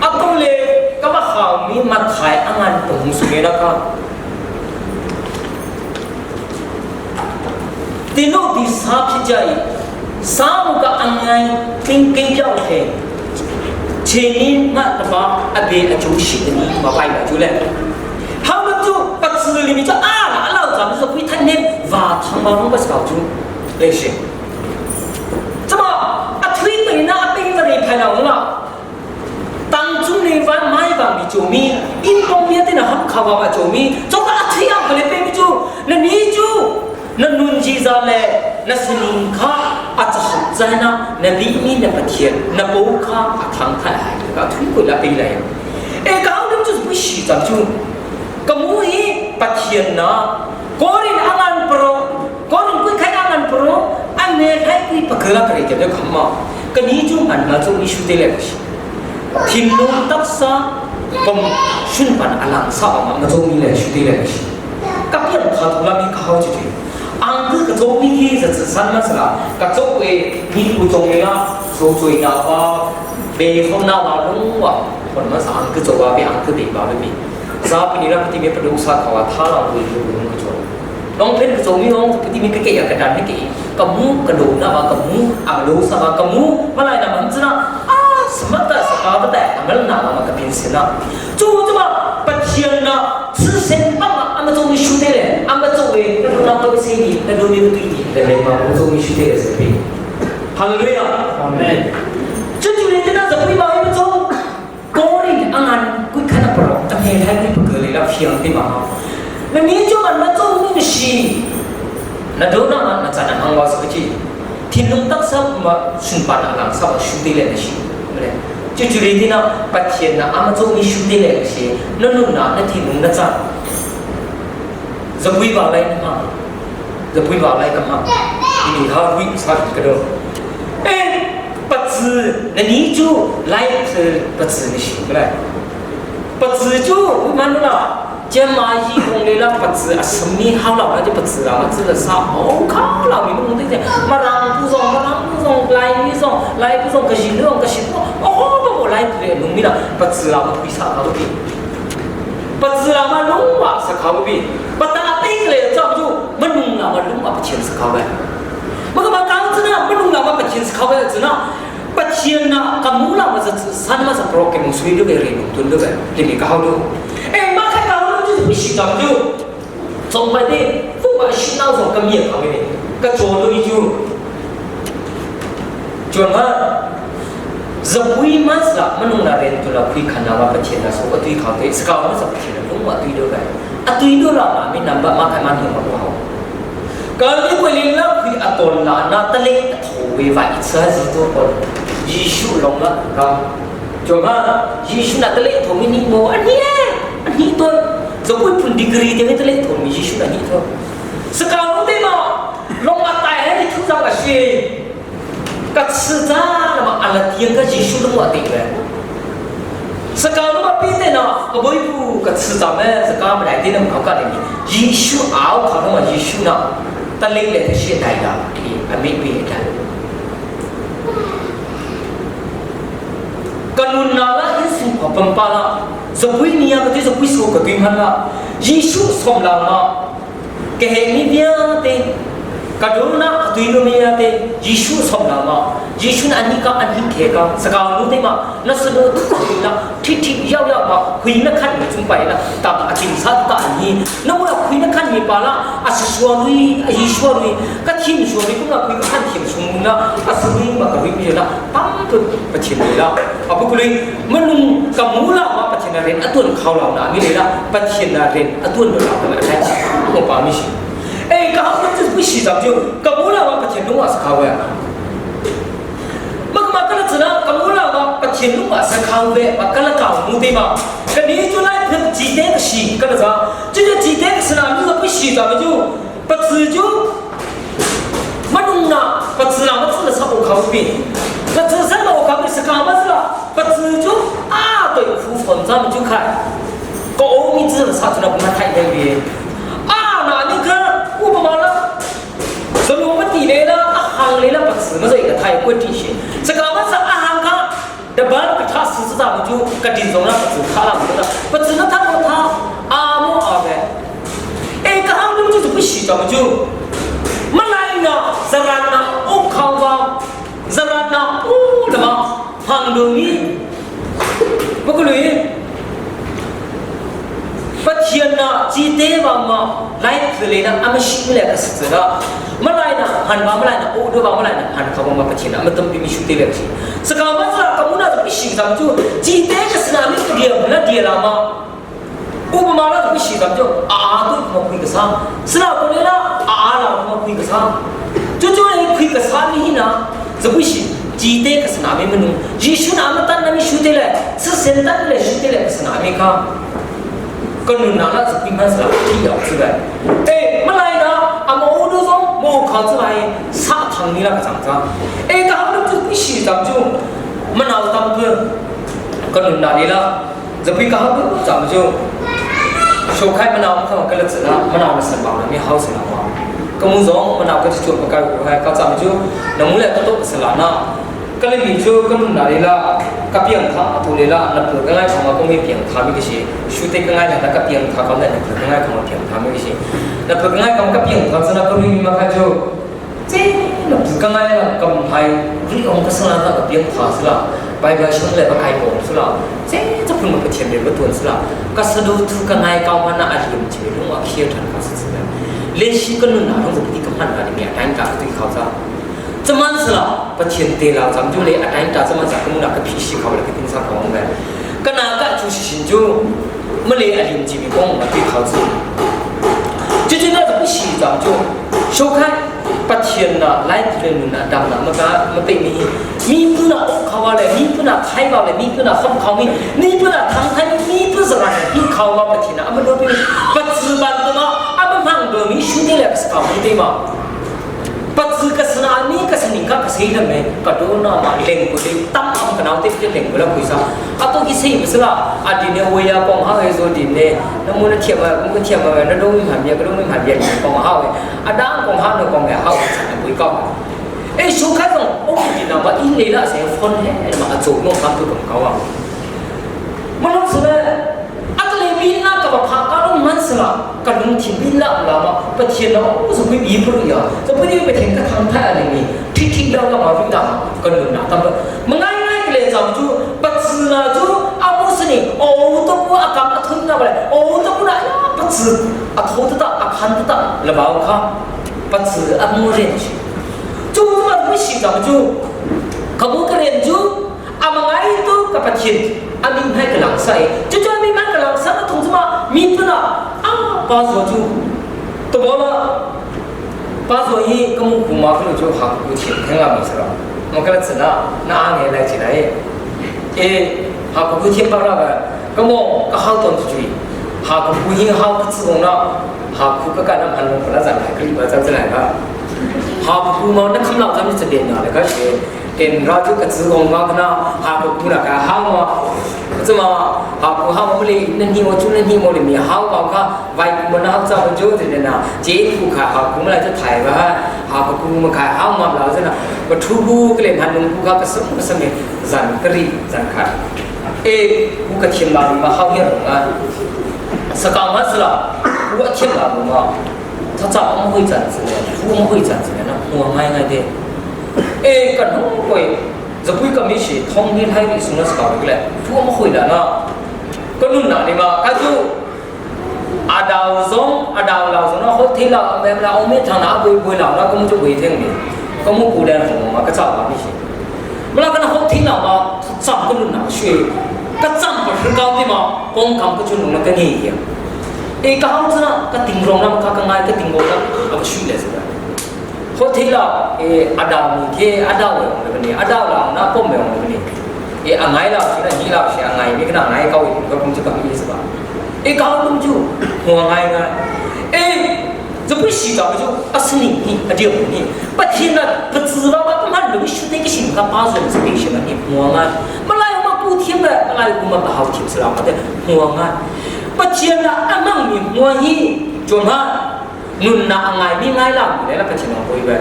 阿公咧，咁啊后面乜太啱啱动数嘅啦个。ဒီတို့ဒီစားဖြစ်ကြ၏စားမှုကအငိုင်းကင်းကင်းပြောက်ခဲခြေနင်းငါတပါအဘေအကျိုးရှိတဲ့မပိုင်ပါကျိုးလဲဟောင်းတို့ပစလီမီချာအာလာလောက်咱们是会贪念瓦汤包弄个小猪类似怎么啊推对那边个你拍了了当中你玩买房的救命，因公业的那很靠话救命，做个啊推啊个来边就那你就那论记着嘞，那是人卡啊这好在呢，那里面那不甜，那不卡啊唐太海个推过来背来，哎，刚刚就是不洗咱就，个木伊不甜呐，个人阿兰不罗，个人不开阿兰不罗，阿没开贵不可了，可以叫做看嘛，个你就按那种艺术的来个。thinlung taksa pom shun pan alang sa ma ma zo mi le shu te le shi ka pian kha thu la mi ka hau chi chi ang ku ka zo mi ki za chi san ma sa ka zo we mi ku zong le la so zui na ba be khom na wa lung wa khon ma sa ang ku zo wa be ang ku be ba be bi za pi ni la pi mi pa du sa kha wa tha la ku lu lu ku zo long phen ka zo mi ong pi mi ka ke ya ka dan ni ke ka mu ka do na wa ka mu a lo sa wa ka mu ma lai na man zna a smata sa ka ta amal na ma ka pin sina chu chu ma pathian na si sen pa ma ama zo mi shu te le ama zo we na na to se ni na do ni tu ni le le ma zo mi shu te le se pi hallelujah amen chu chu le na zo pi ma mi zo ko ri angan ku khana pro ta he thai ni pu le la phiang ti ma na ni chu man ma zo mi shi na do na ma na cha na hang wa su chi thinlung tak sa ma sun pa na lang sa ma shu te le na shi မလဲကျူကျူရီဒီနာပတ်ချင်နာအမချိုမီရှူတေလေရှိနနုနာနတိနုနချာဇပွေးပါလိုက်မှာဇပွေးပါလိုက်ကမှာဒီဟာဝိစာကတော့အဲပတ်စနနီကျူလိုက်ပတ်စမရှိမလဲပတ်စကျူမနနာကျမကြီးကုန်လေလာပတ်စအစမီဟောင်းလာတဲ့ပတ်စလာမစလစာအောခါလာမီမုန်တဲ့မရန်ပူဇောမရန်ပူဇောလိုက်မီဇောလိုက်ပူဇောကရှိလောကရှိအောဘောလိုက်တယ်လုံမီလာပတ်စလာမပိစာခါဘီပတ်စလာမလုံးဝစခါဘီပတာတိတ်လေကြောက်ကျမနုံလာမလုံးဝပချင်းစခါပဲမကမကောင်းစနာမနုံလာမပချင်းစခါပဲစနာပချင်းနာကမူလာမစဆန်မစပရိုကေမဆွေးလို့ရေနုတွန်းလို့ပဲဒီမီကောက်လို့အဲမခက်ကောင်းလို့就不洗澡就总不得不把洗脑总跟面旁边个做都你就就嘛ဇပွေးမဆာမနုနာရင်တူလာခွေခနာဝပချေနာဆိုအသွေးခေါတဲ့စကောမစပချေနာလုံးဝအသွေးတော့ပဲအသွေးတော့လာမင်းနံပါတ်မခိုင်မနှုံမပေါ့ကံဒီပွေလင်းလာခွေအတော်လာနာတလေထိုဝေဝိချာစီတော့ပေါ်ယေရှုလုံးလာကကြောမယေရှုနာတလေထိုမီနီမောအနီအနီတော့ဇပွေးဖွန်ဒီဂရီတဲ့တလေထိုမီယေရှုနာနီတော့စကောတဲ့မလုံးအတိုင်ဟဲ့ထူစားကရှိကချဇာမအလတီယကယေရှုလုံးအတေပဲစကားတော့ပြတဲ့နော်အဘိုးဘူးကချဇာမဲစကားမလိုက်တဲ့နော်ခေါကလည်းယေရှုအောက်ခေါတော့ယေရှုနော်တလေးလည်းရှိနိုင်တာဒီအမိပေးတဲ့ကနုနာလာဟင်စုပပမ်ပါလာဇပွေးနီယာကတိဇပွေးဆိုကတိမလာယေရှုဆုံးလာမကဲဟဲနိဗျာတဲ့ Ka dulnak tui lu mi te Jesuh som la ma Jesuh na ani ka an hin the ka saka lu te ma na sanu tu na thi thi yaw yaw ma khui na khan mi chung pai na tam a chim sa ta ni na mu khui na khan mi pa la a sua lui a hi sua lui ka thim sua lui kum la khui khan thim sung na a su lui ma ka lui mi la tam tu pathin le la a bu kului manung ka mu la ma pathin na ren atun khau la na mi le la pathin na ren atun lo la ma thai ko pa mi shi 哎，刚好这不洗澡就，干么了嘛？把天龙啊是靠的。嘛个嘛，个了只能干么了嘛？把天龙啊是靠的，嘛个了搞目的嘛。个你就来喷几点个洗，个了啥？这个几点个是呢？你说不洗咱们就不吃就没弄了，不吃了，我吃了差不靠边。不吃什么我靠边是干么子了？不吃就啊对，付粉咱们就开。个欧米子啥子了？不太那边。啊，那你看。อุปมาละสรุปว่าตีเลยละอาหังเลยละปัสมาเลยก็ไทยกวนที่เชสกาว่าสักอาหังค่ะแต่บ้านกระทะสุดามันจูกระดิ่งสงละปัสขาละมันละปัสนั้นทั้งหมดท่าอาโมอาเวเอกหังนี่มันจะไปสีจำจูมันไรนะสรันนะอุคาวาสรันนะอู้ละมาหังดูนี้ปกติ pathian na chi te wa ma lai phile na ama shi le ka se na malai na han ba malai na o do ba malai na han kha ba ma pathian na amatam pi mi shu te le chi saka ma sa ka mu na pi shi sam chu chi te ka sna mi dia na dia la ma u ma la pi shi sam chu a a tu ma phi ka sa sna ko le na a a la ma phi ka sa chu chu le phi ka sa ni na zu pi shi จีเตกสนามิมนุยีชุนามตันนามิชูเตเลสเซนตันเลชูเตเลกสนามิค่ะ ก็นุนาละจะพิมันสลับที่อยาก之外，哎，没来呢，啊，毛都说毛靠之外，啥糖你那个长长，哎，他们就必须咱们就没拿他们ก็นุนานี่ละจะพิการก็จำ就手开没拿，看我跟了子了，没拿我身包了，没好死了嘛。ก็มุสองมันเอาก็จะจบประกาศกูให้ก็จำจูน้ำมูเลยก็ตกสลานะก็เลยมีจูก็นุนานี่ละ ကပြန်ခါအတူလေလာနပကငိုင်းခေါမကမေပြန်ခါမိကရှိရှုတေကငိုင်းလာကပြန်ခါကောင်းတဲ့နပကငိုင်းခေါမပြန်ခါမိကရှိနပကငိုင်းခေါကပြန်ခါစနာကမိမခါချိုစေနပကငိုင်းလာကမ်ဟိုင်ရီအောင်ကစနာကပြန်ခါစလာဘိုင်ဘရှုံလေဘခိုင်ပေါ်စလာစေစဖုန်မပချေမေဘတွန်စလာကစဒူသူကငိုင်းကောင်းမနာအလျင်ချေလုံးအခီထန်ခါစစလေရှိကနုနာတော့ဒီကဖန်လာနေမြတိုင်းတာသူခေါစား 怎么是了？不天对了，咱们就来阿တိုင်းတာ怎么咋个那个脾气好了，个顶上讲的，个那个就是新就没来阿林这边讲我对考子，就就那个不行，咱们就收开。ปะเทียนน่ะไล่เทรนน่ะดำน่ะมันก็มันเป็นมีมีปุ่นน่ะอกเขาว่าเลยมีปุ่นน่ะไทยว่าเลยมีปุ่นน่ะคำเขามีมีปุ่นน่ะทางไทยมีปุ่นสระมีเขาว่าปะเทียนน่ะมันโดนเป็นปัจจุบันตัวอ่ะมันพังโดนมีชุดเดียวกับเขาไม่ได้มา ปัจจุบันสนานี้ก็สนิงก็เสียแล้วไหมก็ดูน่ามาเล่งกูเลยตั้มอันกันเอาที่จะเล่งกูแล้วคุยซะอ่ะตัวที่สี่ไม่ใช่ละอ่ะดีเนี่ยวิยากองห้าเฮโซดีเนี่ยน้ำมันเทียมมามันเทียมมาน้ำดูไม่ผ่านเบียก็ดูไม่ผ่านเบียกองห้าเฮอ่ะดังกองห้าเนี่ยกองเนี่ยห้าฉันคุยก็เอ้ยสุขายของโอ้ยดีนะว่าอินเลยละเสียฟอนเนี่ยมาจูบน้องทำตัวของเขาอ่ะมันรู้สึกเลยอ่ะก็เลยมีหน้ากับพากันมันสละกันลงทิ้งบินละละมาปะเทียนเนาะรู้สึกไม่มีปรุยอ่ะจะไม่ได้ไปเทียนก็ทำท่าอะไรนี่ที่ทิ้งแล้วก็มาวิ่งตามกันหนุนนะทำแบบมันง่ายง่ายเลยจำจูปัจจุบันจูอามุสนี่โอ้ตัวกูอากาศทุ่งนะไปโอ้ตัวกูนะปัจจุบันอาทตะอาคันตะละบ่าวค่ะปัจจุบันอามุเรนจูมันไม่ชิจำจูขบวนการเรียนจูอามังไงตัวกับปะเทียนอามิให้กำลังใส่จู่จู่มีมันกำลังใส่ก็ทงจะมามีปุ่นอ่ะอ้าวปาสัวจูตัวบอกละปาสัวยี่ก็มุกุมาก็รู้จูหักกูเฉียงแข็งละมีสระมันก็เลยสนะน้าเนี่ยอะไรจีไหนเอหักกูเทียนปาละก็มองก็หักตอนจู่หักกูยิงหักกูงนะหักกูก็การน้ำพันลงคนละจังไหนก็รีบมาจังจะไหนก็หักกูมองนั่นคำเราจะไม่จะเด่นอะไรก็เฉียเด่นเราจุก子宫嘛，可能哈不不那个好嘛，怎么哈不好我们哩那你我就那你我里面好包括外国那好早就这的呢，这不开好我们来这台吧，哈不我们开好嘛老子呢，我出不个连盘农不靠个什么什么，咱个里咱看，哎，我个天哪，嘛好样啊，是干嘛子了？我天哪嘛。Thacam ang hoi caan si le thu ang hoi caan si le na hmua ngaingai te. E kan hung koi zapui ka mi si thong ni lai ri sung na ska le thu ang hoi la na ka nun na ni ma ka chu adau zong adau lau zong na hot thei la mem la ome thang na bui bui la na kamu chu bui theng ni kamu pu dan hong ma ka cha ma mi si mala kana hot thei la ma cham ka nun na shwe ka cham pa hru kaw ti ma kong kam ka chu nung na ka ngi ya e ka hau chana ka ting rong lam ka ka ngai ka ting rong lam a shu le sa hot thei la e adau ni ke adau le ni adau la na pom me ni e angai la shi na hi la shi angai mi kana ngai kau ka pum chu ka mi sa ba 一高中就我爱爱，哎，这不洗澡就二十年你啊六年，不听了不知道嘛，不嘛能学那个行他把人是必须的，你我爱，不来我们不听的，不来我们不好听是了，的我爱，不听了阿忙你我意，就嘛，侬那爱你爱了，你来了不听了不会，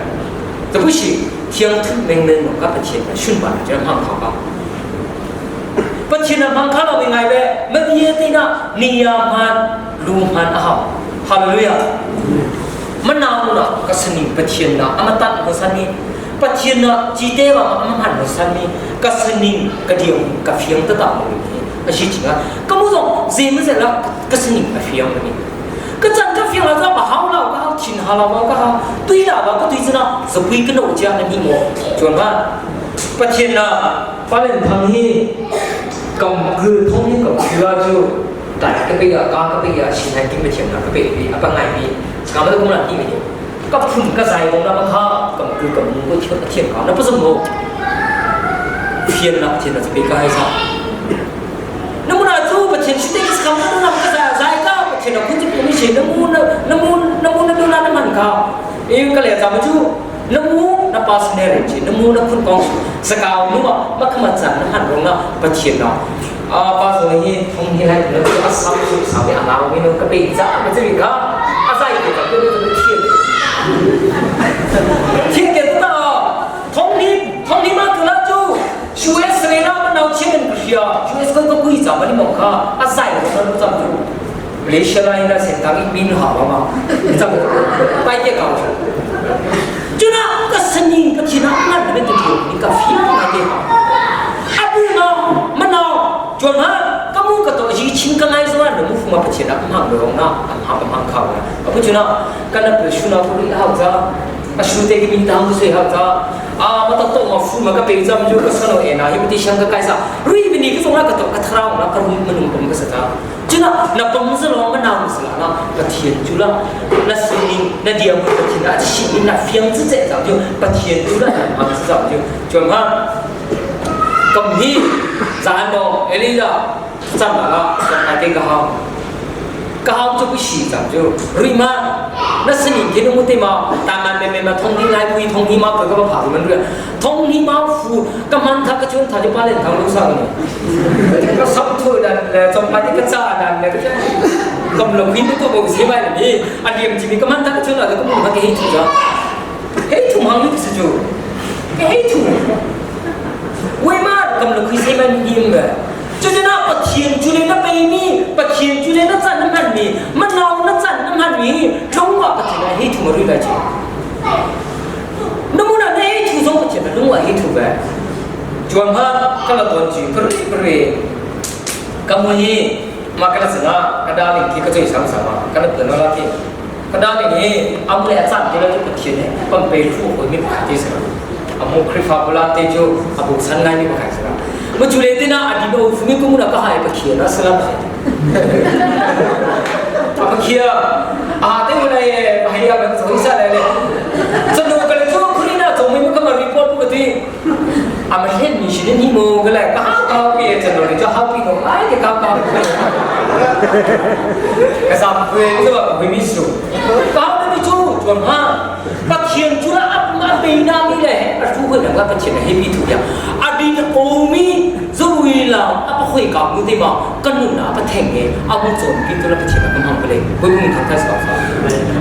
这不是听听明明侬个不听的，训吧就忙考吧。Pathian hmang kha lo mi ngai ve ma bia te na nia hman lu hman a hau. Hallelujah. Manau na ka sani Pathian na ama tan ko sani Pathian na chi te wa ama hman ko sani ka sani ka diam ka fiang ta ta mo ni a shi chi nga ka mu zong ze mu ze la ka sani ka fiang ni ka chan ka fiang la za ba hau la ka hau chin ha la ma ka hau tui la ba ka tui zina zapui ka no cha na ni mo chuan ba Pathian na palen thang hi kam gư thong hi kam khua chu tai ka pe ya ka ka pe ya shin hai ting pathian na ka pe bi apa ngai bi ka ma ko na ti mi ka phun ka zai bong na ma kha kam gư kam mu ko thian thian ka na pa mo phian na thian na pe ka hai sa na mu na chu pathian shi te ka kam na ka zai zai ka pathian na khun chu mi shi na mu na na mu na mu na na na man ka e ka le za ma chu na mu na personality na mu na khun kong sakau nu ma makhama chan na han rong na pathian na a pa so hi thong hi lai na a sam su sa me ala mi no ka pe za ma chi ka a sai ke ka ke ke thian thian ke ta thong ni thong ni ma ka la chu US le na ma nau chen kan ria US ko ko kui za ma ni mo kha a sai ko na zam chu Malaysia la ina sen tang i min ha ma zam pai ke ka chu na ka sani ka thina ngan na te thi ni ka fia na te ha abu na ma na chuan ha ka mu ka to yi chin ka ngai zo na mu fu ma pa chena ma lo na ha pa ma kha wa abu chu na ka na pe shu na ku ri ha za a shu te ki min ta mu se ha za a ma ta to ma fu ma ka pe zam ju ka sa no e na hi ti shang ka kai sa ri bi ni ka so na ka to ka thrau na ka rum manung pom ka sa ta cuna na pom za lo ma na mu sa na Pathian cu la na sining na diam Pathian a si na fiang zu che zang ju Pathian cu la na zu zang ju chuan ha kam hi zan mo Elijah cham la la ka te ka hau ka hau chu ku shi zang ju rui ma na sining ke nu te ma ta man me me ma thong ni lai pui thong ni ma ka ka pha man ru thong ni ma fu ka man tha ka chun tha ju pa len thang lu sa ni ka sam thu dan le chom pa ti ka cha dan le ka cầm lộc hin tu bo si mai ni a liam chi mi ka man tha ka chun la ka mu ma ke hei thu ja hei thu mang ni se ju ke hei thu wei ma cầm lộc khi se mai ni dim be chu chu na pathian chu le na pe mi pathian chu le na chan na man mi ma nau na chan na man mi long wa pathian na hei thu ma ri la chi na mu na hei thu zo pathian na lung wa hei thu be chuan ha ka la ton chi ka ri ka ri ka mu hi ma ka na ka darling khi ka choi sam sama ka na plan la khi ka darling hi amu le chan te la chu pathian he pam pe thu ko mi pakhat te sa amu khrifa bula te chu abu san ngai mi pakhat sa mu chu le te na adi no fu mi ko mu na ka hai pathian na salam se apa kia a te mu na ye hai ya ban soi sa le le chu nu ka le chu khuri na chu mi ka ma report pu ti ama hen mi shi ni mo ka le ka ka pi chan no le chu ha pi no ai ke ka ka ka sa pu chu ba hu mi su ka mi chu chuan ha pathian chu la ap ma be na mi le a thu hu na ka pathian he mi thu ya a di ko mi zu wi la a pa khoi ka mu te ma kan nu na pa theng nge a mu chon pi tu la pathian ka mang pale boi mu thang thai sa sa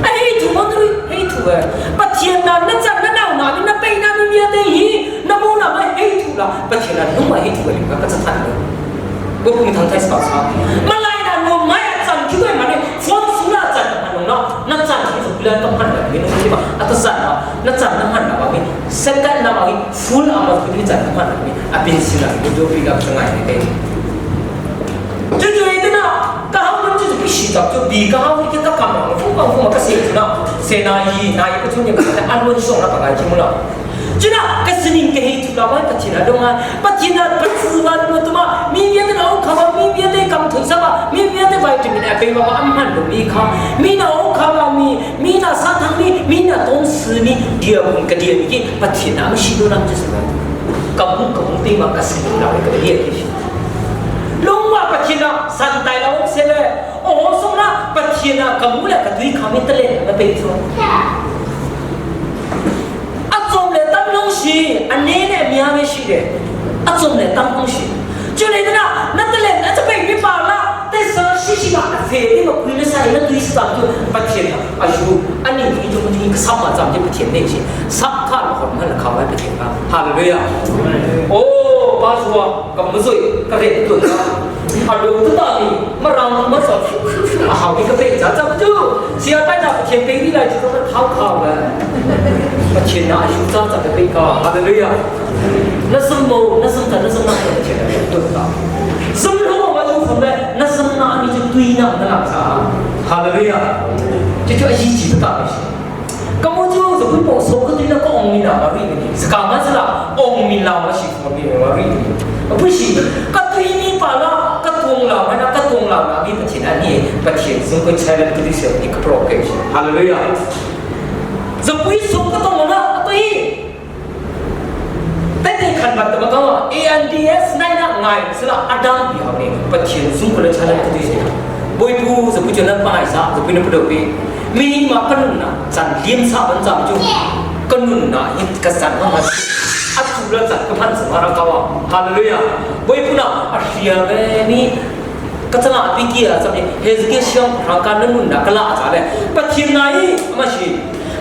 ai thu mo tu hei thu e pathian na na chan na nau na na pe na mi mi te hi na mu na ma hei thu la pathian na nu ma hei thu le ka ka chan le boi mu thang thai sa sa malai na no mai chan ki ma ne phone su la chan na no na chan ki su kulan ka hman mi nu ti ma ata san ma na chan na hman na mi second na ma full ama ku ni chan na hman mi apin sila mi do pi la changai ne te chu chu ite na ka hau mun chu pi shi tak chu bi ka hau ni ka kam ma fu ka fu ma ka se chu na se na yi na yi ka chu ni ka an won song na pa ga chi mu la 就那个是你给出来，我不听那懂啊，不听那不吃饭我他妈，明天的老卡嘛，明天的刚退啥嘛，明天的外地面来背嘛，俺们都没卡，明那欧卡嘛咪，明那沙滩咪，明那东西咪，第二个第二个不听那么许多那就是么，搞不搞对嘛，个是你那个第二个。龙话不听那三代老些嘞，哦送那不听那，搞不了个对卡没得嘞，那背错。 အစုံလေတမ်လုံးရှိအနေနဲ့အများပဲရှိတယ်အစုံလေတမ်လုံးရှိကျလေနာနတ်လေအစပိပြပါလာတဲ့ဆာရှိရှိကအဖေဒီမခွေးမဆိုင်နဲ့တွေးစတာကျပထင်အယူအနေဒီကျမဒီကဆာမဇမ်ဒီပထင်နေချစပ်ခါခေါ်မလခဝဲပထင်ပါဟာလေလုယာအိုးပါစွာကမစွေကရေတုနာအလူတတာနီမရောင်မစောအဟောဒီကပေဇာဇမ်ကျဆရာပိုင်တာပထင်ပေးလိုက်ကျတော့ထောက်ခါပဲ ပချင်နာယူသားတဲ့ပိကဟာလေလုယာနစမောနစတနစနာပချင်နာတုတ်တာစမလို့မကျဖမဲနစနာအနိကျတွေးနာမနာစာဟာလေလုယာ这就一起的大事。咁我就就会保守个对那个翁明啦，我瑞的，是干嘛子啦？翁明啦，我是方面我瑞的，不是，个对你把啦，个东啦，那个东啦，那你不听那你不听，总归拆了个对手，你个不给，哈利路亚。 จะปุยสูงก็ต้องนะตัวอีแต่ที่ขันบัตรมาก็ว่า ANDS นั่นน่ะไงสละอดัมปีเอาเนี่ยปะเทียนสูงกว่าชาลันก็ดีสิบอยปูจะปุยจนนั้นไปซะจะปุยนั่นปะปีมีมากันนะจันเลี้ยงซะมันจำจูกันนุ่นนะยินกษัตริย์มาอัตุลจัดกพันสมาระกาวะฮาเลลูยาบอยปูนะอาเชียเวนี่ก็จะมาปีกี้อะจำเนี่ยเฮสเกเชียงรางการนั่นนุ่นนะกะละอาจารย์เลยปะเทียนไหนมาชี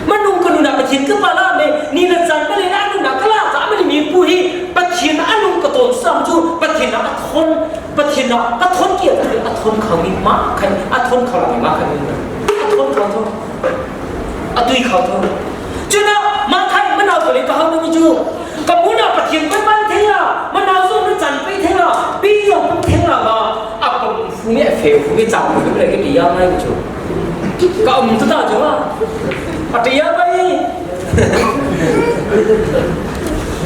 manung kanu na pathian ka pala me ni na chan me le na anu na kala cha me mi pu hi pathian anu ka ton sam chu pathian na athon pathian na athon ki ta athon khau mi ma khai athon khau la ma khai athon khau tho atui khau tho chu na ma khai ma na to le ka hau ni chu ka mu na pathian pa pan the la ma na zo na chan pe the la pi yo pum the la ma a pum fu me fe fu me cha fu me le ke ti ya mai chu ka um tu ta chu ma အတရားပဲ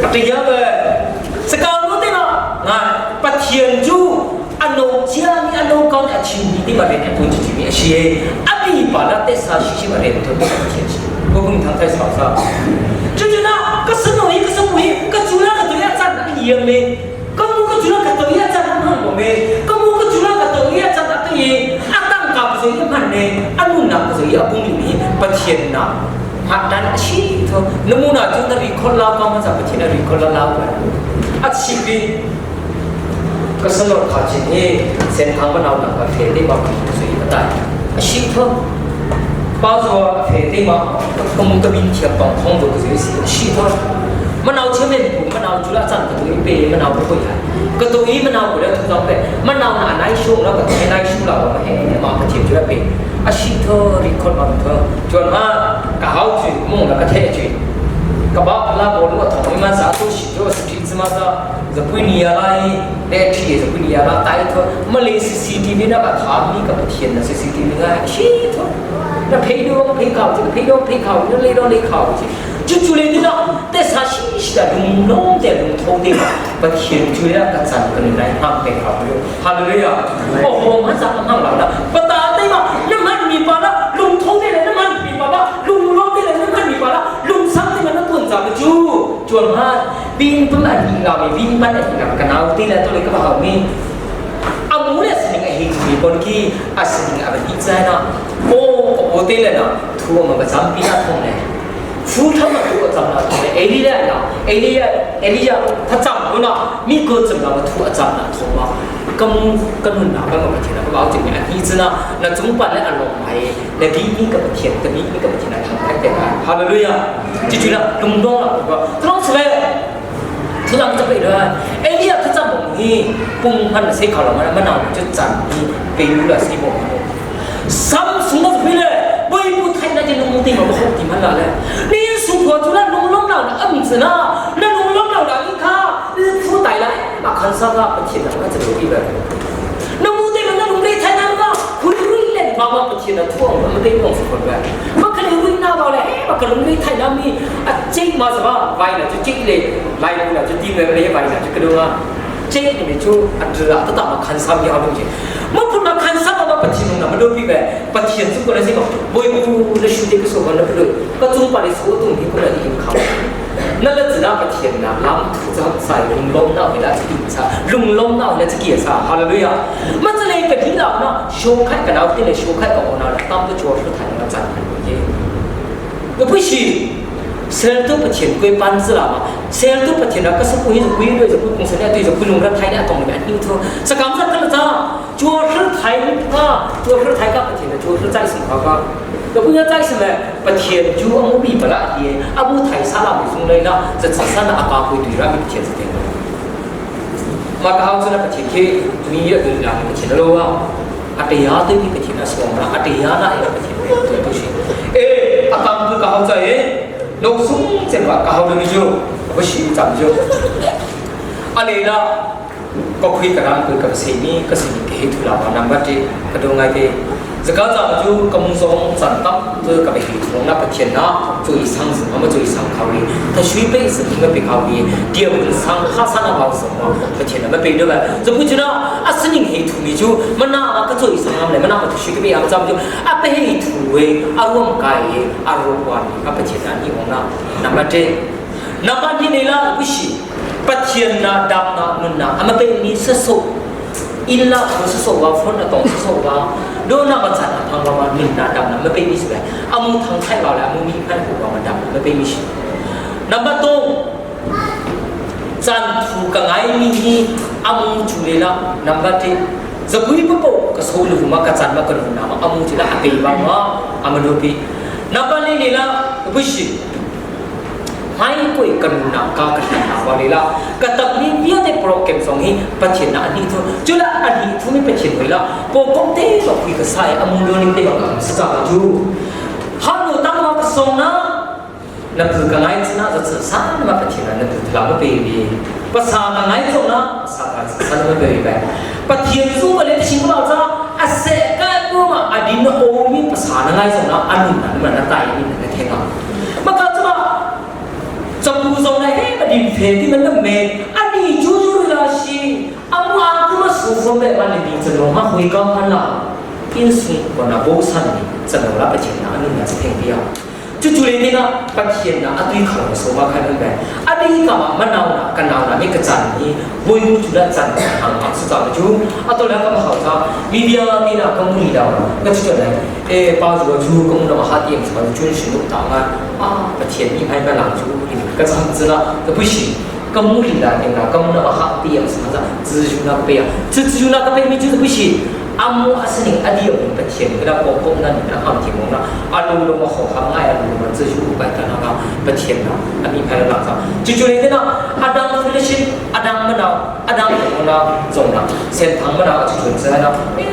အတရားပဲစကားလို့တဲ့နော်ငါပထျံကျူအနောချာမီအနောကောင်းအချင်းဒီမှာလည်းတုံးချီမီအရှိအပိပါလာတဲ့စာရှိရှိမှာလည်းတုံးချီဘုံထန်ထိုင်ဆောင်စားကျကျနာကစနိုဤကစမူကကျူလာကတူရချန်ယမေကမူကကျူလာကတူရချန်ဟံမမေကမူကကျူလာကတူရချန်တယေအတန်ကပစေမန်နေအနုနာပစေအပုန်လီပထျံနာ ဟာတန်အရှိသောနမူနာကျုံရီခေါလာကောင်းမစားပချင်ရီခေါလာလာပဲအချိပိကစနောခါချင်းဟေစင်ထံမနောနာကဖေတိမကဆွေပတိုင်အရှိသောပါဇောဖေတိမကမုတဘင်းချေပောင်ခေါင်းတို့ကစီအရှိသောမနောချေမေပူမနောကျူလာစံကတူပေမနောပပွိကတူဤမနောကိုလည်းထူဆောင်ပဲမနောနာနိုင်ရှုံတော့ကတူနိုင်ရှုလာတော့ဟဲ့မကချေကျူပေအရှိသောရီခေါမသောကျွမ်းမကဟောက်ချူမုံကထဲချူကဘာလာဘောလို့ထောင်းမစားတို့ရှိတို့စတိစမသာဇပွိနီယာလိုက်တဲ့ထီဇပွိနီယာလာတိုက်သောမလေး CCTV နာကသာမီကပထင်နာ CCTV ကရှိသော那陪着陪考这个陪着陪考，那累到累考去，就就连那在啥西西的龙龙的龙头的嘛，把天主呀个咱跟来喊陪考哟，哈利路亚，哦，我们咋喊了呢？不打对嘛，那么你把那龙头的那么你把那龙龙的那么你把那龙上的那顿咱们就就嘛，冰不那你那咪冰不那你那个脑的来都来个好咪。အမူလက်စနေဟိမီပွန်ကီအစနေအဘဒီဇိုင်နာအိုအိုတေးလေနာသူမမဇမ်ပီနာထုံးလေဖူထမတူအဇမ်နာထုံးလေအေလီလာနာအေလီယာအေလီယာထချမ်ဘူးနာမိကိုဇမ်နာသူအဇမ်နာထုံးပါကမကနုနာဘမပတိနာဘောက်တင်အဟိဇနာနကျုံပတ်လေအလောမိုင်နဒီနိကပတိတမိနိကပတိနာထပ်တဲ့ဟာလေလုယာကြည့်ကြလားလုံတော့လားဘောတော့စလဲ ทุลังจะไปเลยเอเลียถ้าจะบอกนี่ปุ่งพันเสียเขาละมันมันเอาจะจัดนี่ไปรู้ละสิบอกซัมซุงก็ไปเลยไม่พูดไทยนะจะ amu te ma ho ti man la le ni su ko chu la lung lom na am zna na lung lom na ni kha phu tai la ma khan sa ga pathian na ka chu ti ba na mu te ma na lung le thai na ma khul rui le ma ma pathian na thuang ma te mong su ba ma ka le rui na ba le ma ka lung le thai na mi a chei ma sa ba vai na chu chei le lai na chu ti me le vai na chu ka do ကျိတ်နေချိုအဒရာတတမခန်ဆာမီအလုံးကြီးမဖုနာခန်ဆာမပတိနုံမဒိုပိပဲပတိယစုကလည်းစီမဘွေဘူးလရှုတေကဆောဘလပလကချုံပါလေဆိုတုံဒီကလည်းင်ခါ那个只那不天呐，拉姆土着在龙龙那回来是顶啥，龙龙那回来是给啥？哈利路亚！么这里个领导呢，小开个老弟嘞，小开个我那当不脚是太那赞耶，我不是。 เซลตัวปะเทียนกวยปันซะละมาเซลตัวปะเทียนก็สกุลกุยด้วยสกุลคงเสน่ห์ด้วยสกุลลงระไทยเนี่ยตรงนี้นี่ทุสกรรมสักกันจ้าจัว是ไทยก็จัว是ไทยก็ปะเทียนจัว是在什么ก็ก็不要在什么ปะเทียนจูอมูบีปะละเดียอามูไทยซาลามิซุงเลยนะจะจัดสรรอากาคุยตุยรามิปะเทียนสเต็งมากาวจะปะเทียนเคมีเยอะดุลาปะเทียนโลวะอัตยาตัวมีปะเทียนสวงนะอัตยานะเอปะเทียนตัวตัวชิเออากามคือกาวใจ ลงสูงเจ็บว่ากาวดูมิจู不是怎么就阿里啦ก็คุยกับเราคุยกับสิ่งนี้ก็สิ่งที่ถูกเรานำมาที่กระดูกไงที่这个咱们就公众长大这个被从那不天呐，注意上什么注意上考虑，他随便是应该被考虑，第二上哈萨那包什么不天那么背对吧？这不知道啊，是你黑土你就么那个注意上来么那么随个被俺们咱们就啊被土为啊我们改啊我管啊不天那你往那那么这，那么你那啦不是不天那当那那那，俺们被你是说。อินละเขาสวะฟนตองสวะโดนมาจัดทางว่าหนึ่งนาดำนะไม่เป็นมิสแบบอามูทางไทยเราแล้วมูมีพันหัวมาดำไม่เป็นมิสนับตงจันทูกังไงมีอามูจุเลละนับเตจะคุยปุ๊บก็โซลูมากระจันมากระดูนามาอามูจุละอาเปย์บ้างวะอามาดูปีนับเลนี่ละบุชิไม่คุยกันนากากระหาวาเลละกระตับนี้เวียในโปรแกรมสองนี้ปะเทียนนะอันนี้ทุจุละอันนี้ทุไม่ปะเทียนไว้ละโปรแกรมเต้ก็คุยกับสายอามูโดนิเต้ก็สจาจูฮัลโหลตั้งมาประสงนะนั่นคือกางไงนะจะสื่อสารมาปะเทียนนั่นคือทลาไม่เป็นดีภาษากางไงตรงนะภาษาสื่อสารไม่เป็นไปปะเทียนสู้มาเลยที่ชิงก็บอกจ้าอาเซกันดูมาอดินโอมีภาษาไงตรงนะอันนู้นนั่นมันนั่นตายนี่นั่นเท่งอ่ะมาก็จะมาจะปูทรงในให้มาดินเพที่มันนั่นเมอันนี้จูจูราชีอามูอาตุมาสูฟงแบบมันนี่จะลงมาคุยกันมันละอินสุนกว่านะโบสันนี่จะลงรับไปเชียงนะอันนู้นน่ะจะเท่งเดียวจู่จู่เลยนี่นะปะเทียนนะอัตุยเขาโซมาใครนั่นแบบอันนี้ก็มะนาวนะกันนาวนะไม่กระจันนี่บุยมูจุดจันทางอักษรจูอัตัวแล้วก็มาเขาจ้ามีเดียนี่นะก็มุนีดาวก็จุดไหนเอป้าจูจูก็มุนมาหาเตียงสมัยจุนสินุต่างกัน啊ปะเทียนนี่ให้ไปหลังจูก็จำ知道这不行ก็มุนีดาวเนี่ยนะก็มุนมาหาเตียงสมัยจ้า只อยู่那个背啊这只อยู่那个背ไม่就是不行อามูอาสนิงอดียมปะเทียนก็ได้ปกป้องนั่นนะห้ามเทียนมองนะอาลูลงมาขอคำง่ายอาลูมันจะอยู่ไปกันนะปะเทียนนะอันนี้ภายหลังจ้าจู่ๆเลยนะอาดังฟิลิชินอาดังมะนาวอาดังมะนาวจงนะเส้นทางมะนาวจุดๆเส้นนะ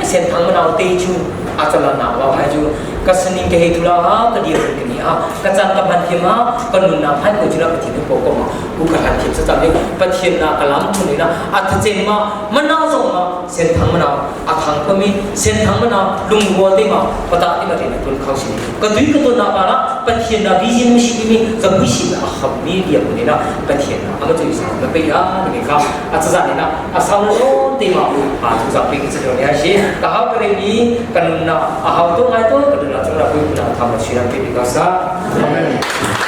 เส้นทางมะนาวตีจูอาจารย์นะว่าให้จูกสนิงเกฮิตุลากดีรุกนี่ฮะกจันกับพันเทียมกนุนนาพันกุจุลปะเทียนโปกมากูกหันเทียมสจำเนี่ยปะเทียนนะกะลำทุนี่นะอัตเจนมามะนาวจงมาเส้นทางมะนาวอาทางก็มีเส้นทางมะนาวลุงวัวติมาปะตาติมาเรนตุนเข้าสิก็ดุยก็ตัวนาปาละปะเทียนนะวิจิมุชิมีจะมุชิอาหับมีเดียมนี่นะปะเทียนนะอามาจุยสามไปยานี่ครับอาจารย์นี่นะอาสาวโนติมาอาทุสัพพิกิจโดนยาชีกะฮาวกะเรมีกันนะอาฮาวตัวไงตัวกันนะจงรับผู้นำทำชีวิตปีกาซาอาเมน。